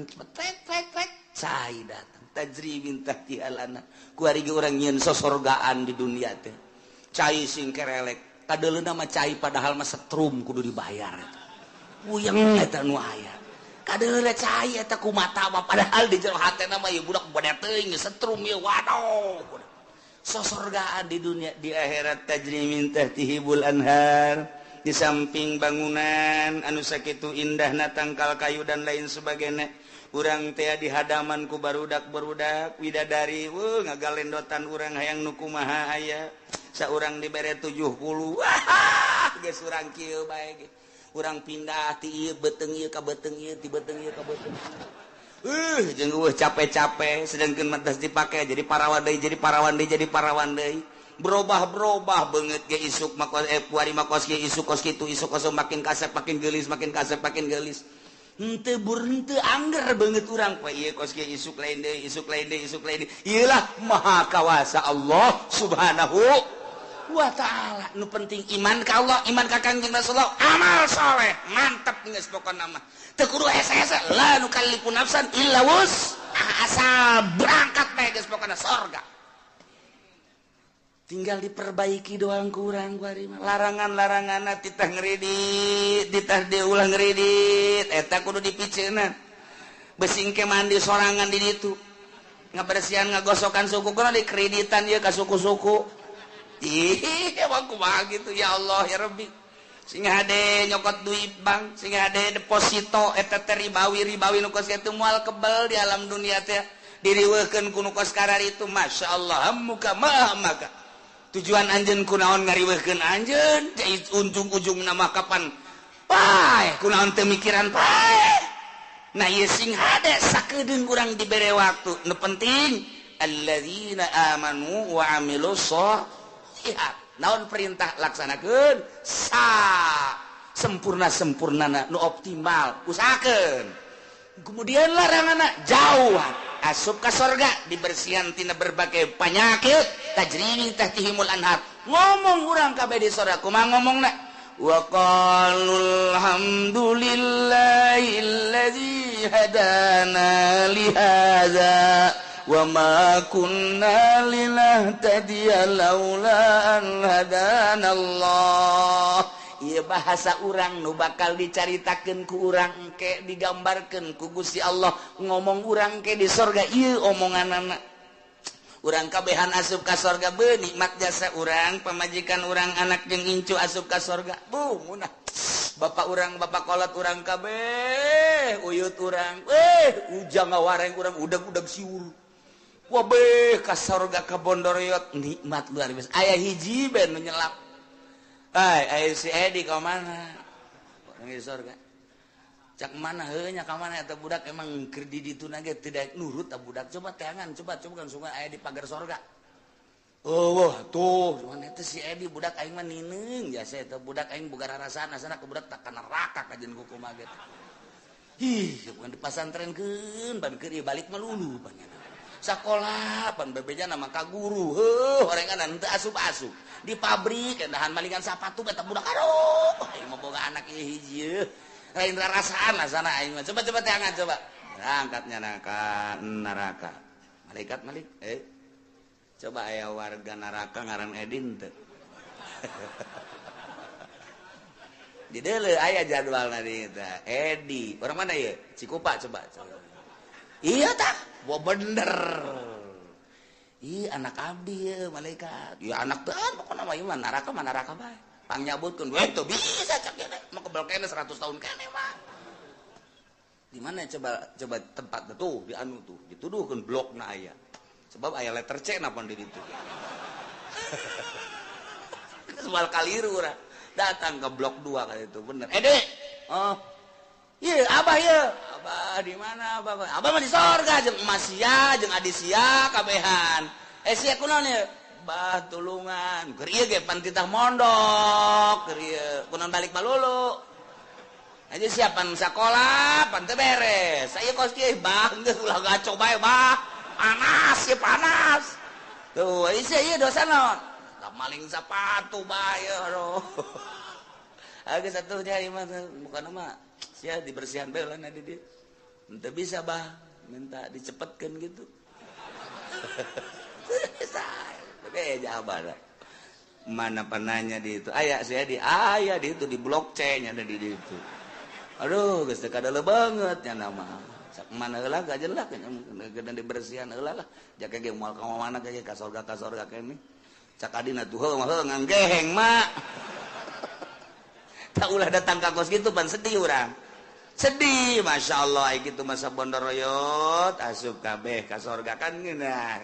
cepet trek cai datang. Tajri min tahtihal anhar. Kuari ge urang nyieun sosorgaan di dunia teh. Cai sing kerelek, kadeuleuna mah cai padahal mah setrum kudu dibayar. Puyeng eta nu aya. Kadeuleuna cai eta ku mata mah padahal di jero hatena mah ieu budak bade teuing setrum ieu waduh. Sosorgaan di dunia, di akhirat tajri min tahtihimul anhar. Di samping bangunan anu sakitu indahna tangkal kayu dan lain sebagainya. Urang teh di hadaman ku barudak-barudak widadari weuh ngagalendotan urang hayang nu kumaha aya saurang dibere 70 wah geus urang kieu bae ge urang pindah ti ieu beuteung ieu ka beuteung ieu ti beuteung ieu ka beuteung jeung eueuh capek-capek sedangkeun mah geus dipake jadi parawan deui jadi parawan deui jadi parawan deui berubah-berubah beungeut ge isuk mah kuari mah kos kieu isuk kos kitu isuk kos makin kasep makin geulis makin kasep makin geulis. Henteu bur henteu angger beungeut urang poe ieu kos kieu isuk lain deui isuk lain deui isuk lain deui. Ieu lah maha kawasa Allah Subhanahu wa taala. Nu penting iman ka Allah, iman ka Kangjeng Rasulullah, amal soleh, mantep geus pokona mah. Teu kudu hese-hese, la nukallifu nafsan illa wus'aha, asal berangkat bae geus pokona sorga. Tinggal diperbaiki doang kurang kuari mah. Larangan-laranganna titah ngredit, titah diulah ngredit, eta kudu dipiceunan. Besing ke mandi sorangan di ditu. Ngabersihan ngagosokan suku kudu dikreditan ieu ka suku-suku. Ih, emang kumaha gitu ya Allah ya Rabbi. Sing hade nyokot duit bank, sing hade deposito eta teh ribawi-ribawi nu kos kitu moal kebel di alam dunia teh. Diriweuhkeun ku nu kos kararitu masyaallah muka maha maka. Tujuan anjeun kunaon ngariweuhkeun anjeun ujung-ujung nama kapan paeh kunaon teu mikiran paeh. Nah ieu sing hade sakedeung urang dibere waktu nu penting alladzina amanu wa amilus sholihat. Naon perintah laksanakeun sa sempurna-sempurnana nu optimal usahakeun. Kemudian laranganna jauhan asup ka sorga dibersihan tina berbagai penyakit tajri min tahtihimul anhar. Ngomong urang kabeh di sorga kumaha ngomongna wa qalul hamdulillahilladzi hadana li hadza wa ma kunna linahtadiya laula an hadana Allah. Ieu bahasa urang nu bakal dicaritakeun ku urang engke, digambarkeun ku Gusti Allah ngomong urang ke di sorga. Ieu omonganana urang kabehan asup ka sorga, be nikmat jasa urang, pamajikan urang, anak jeung incu asup ka sorga. Bu munah bapak urang, bapak kolot urang kabeh, uyut urang, eh, ujang ngawareng urang, udag-udag siur. Wabeh ka sorga ka bondoroyot, nikmat luar biasa. Aya hiji ben nu nyelap. Ai, aya si Edi ka mana? Orang di sorga. Cak mana heuh nya ka mana eta budak, emang keur di ditu ge tidak nurut eta budak. Coba teangan, coba coba kan sungai aya di pagar sorga. Oh, wah, tuh, cuman eta si Edi budak aing mah nineung jasa eta budak aing boga rarasaan asana ke budak tak ka neraka kajen kumaha ge. Ih, bukan dipasantrenkeun, ban keur ieu balik mah lulu pan sakola pan bebeja nama ka guru, heuh, orengan teu asup-asup di pabrik endahan malingan sapatu eta budak. Aduh, aing mah boga anak ieu hiji lain rarasaan asana aing mah. Coba coba teangan, coba angkatnya ka neraka. Malaikat malik, eh, coba aya warga neraka ngaran Edin teu di deuleu aya jadwalna di eta Edi orang mana ieu? Cikupa. Coba coba, iya tak. Wah, bener. Ih, anak abdi ya, malaikat. Ya anak teh pokokna mah ieu mah neraka mah neraka bae. Pangnyabutkeun we teu bisa cak ieu mah kebel keneh 100 tahun keneh mah. Di mana coba coba tempat tuh di anu tuh dituduhkeun blokna aya. Sebab aya letter C napa di ditu. Soal kaliru urang. Datang ke blok 2 kali itu bener. Eh, Dek. Oh. Iya, abah ya. Abah di mana abah? Abah mah di sorga jeung emas sia, jeung adi sia kabehan. Eh, sia kunaon ieu? Bah tulungan. Keur ieu ge pan titah mondok, keur ieu kunaon balik malulu. Aja siapan sakola, pan teu beres. Saya kos kieu, bah geus ulah gaco bae, bah. Panas ya panas. Tuh, sia ieu dosa naon? Da maling sepatu bae aduh. Agak satunya ieu mah bukan mah sia dibersihan bae lah di dia. Ente bisa bah minta dicepetkan gitu. Bisa. Oke, jawaban. Mana penanya di itu? Aya saya di aya di itu di blok C nya ada di itu. Aduh, geus teu kadeuleung banget nya nama. Sak mana heula gajen lah kena dibersihan heula lah. Jaka ge moal ka mana ge ka sorga keneh. Cak adina tuh heuh mah nganggeheng mak. Tak ulah datang ka kos gitu pan sedih urang. Sedih, masya Allah, gitu masa bondoroyot asup kabeh ka sorga kan ngeunah.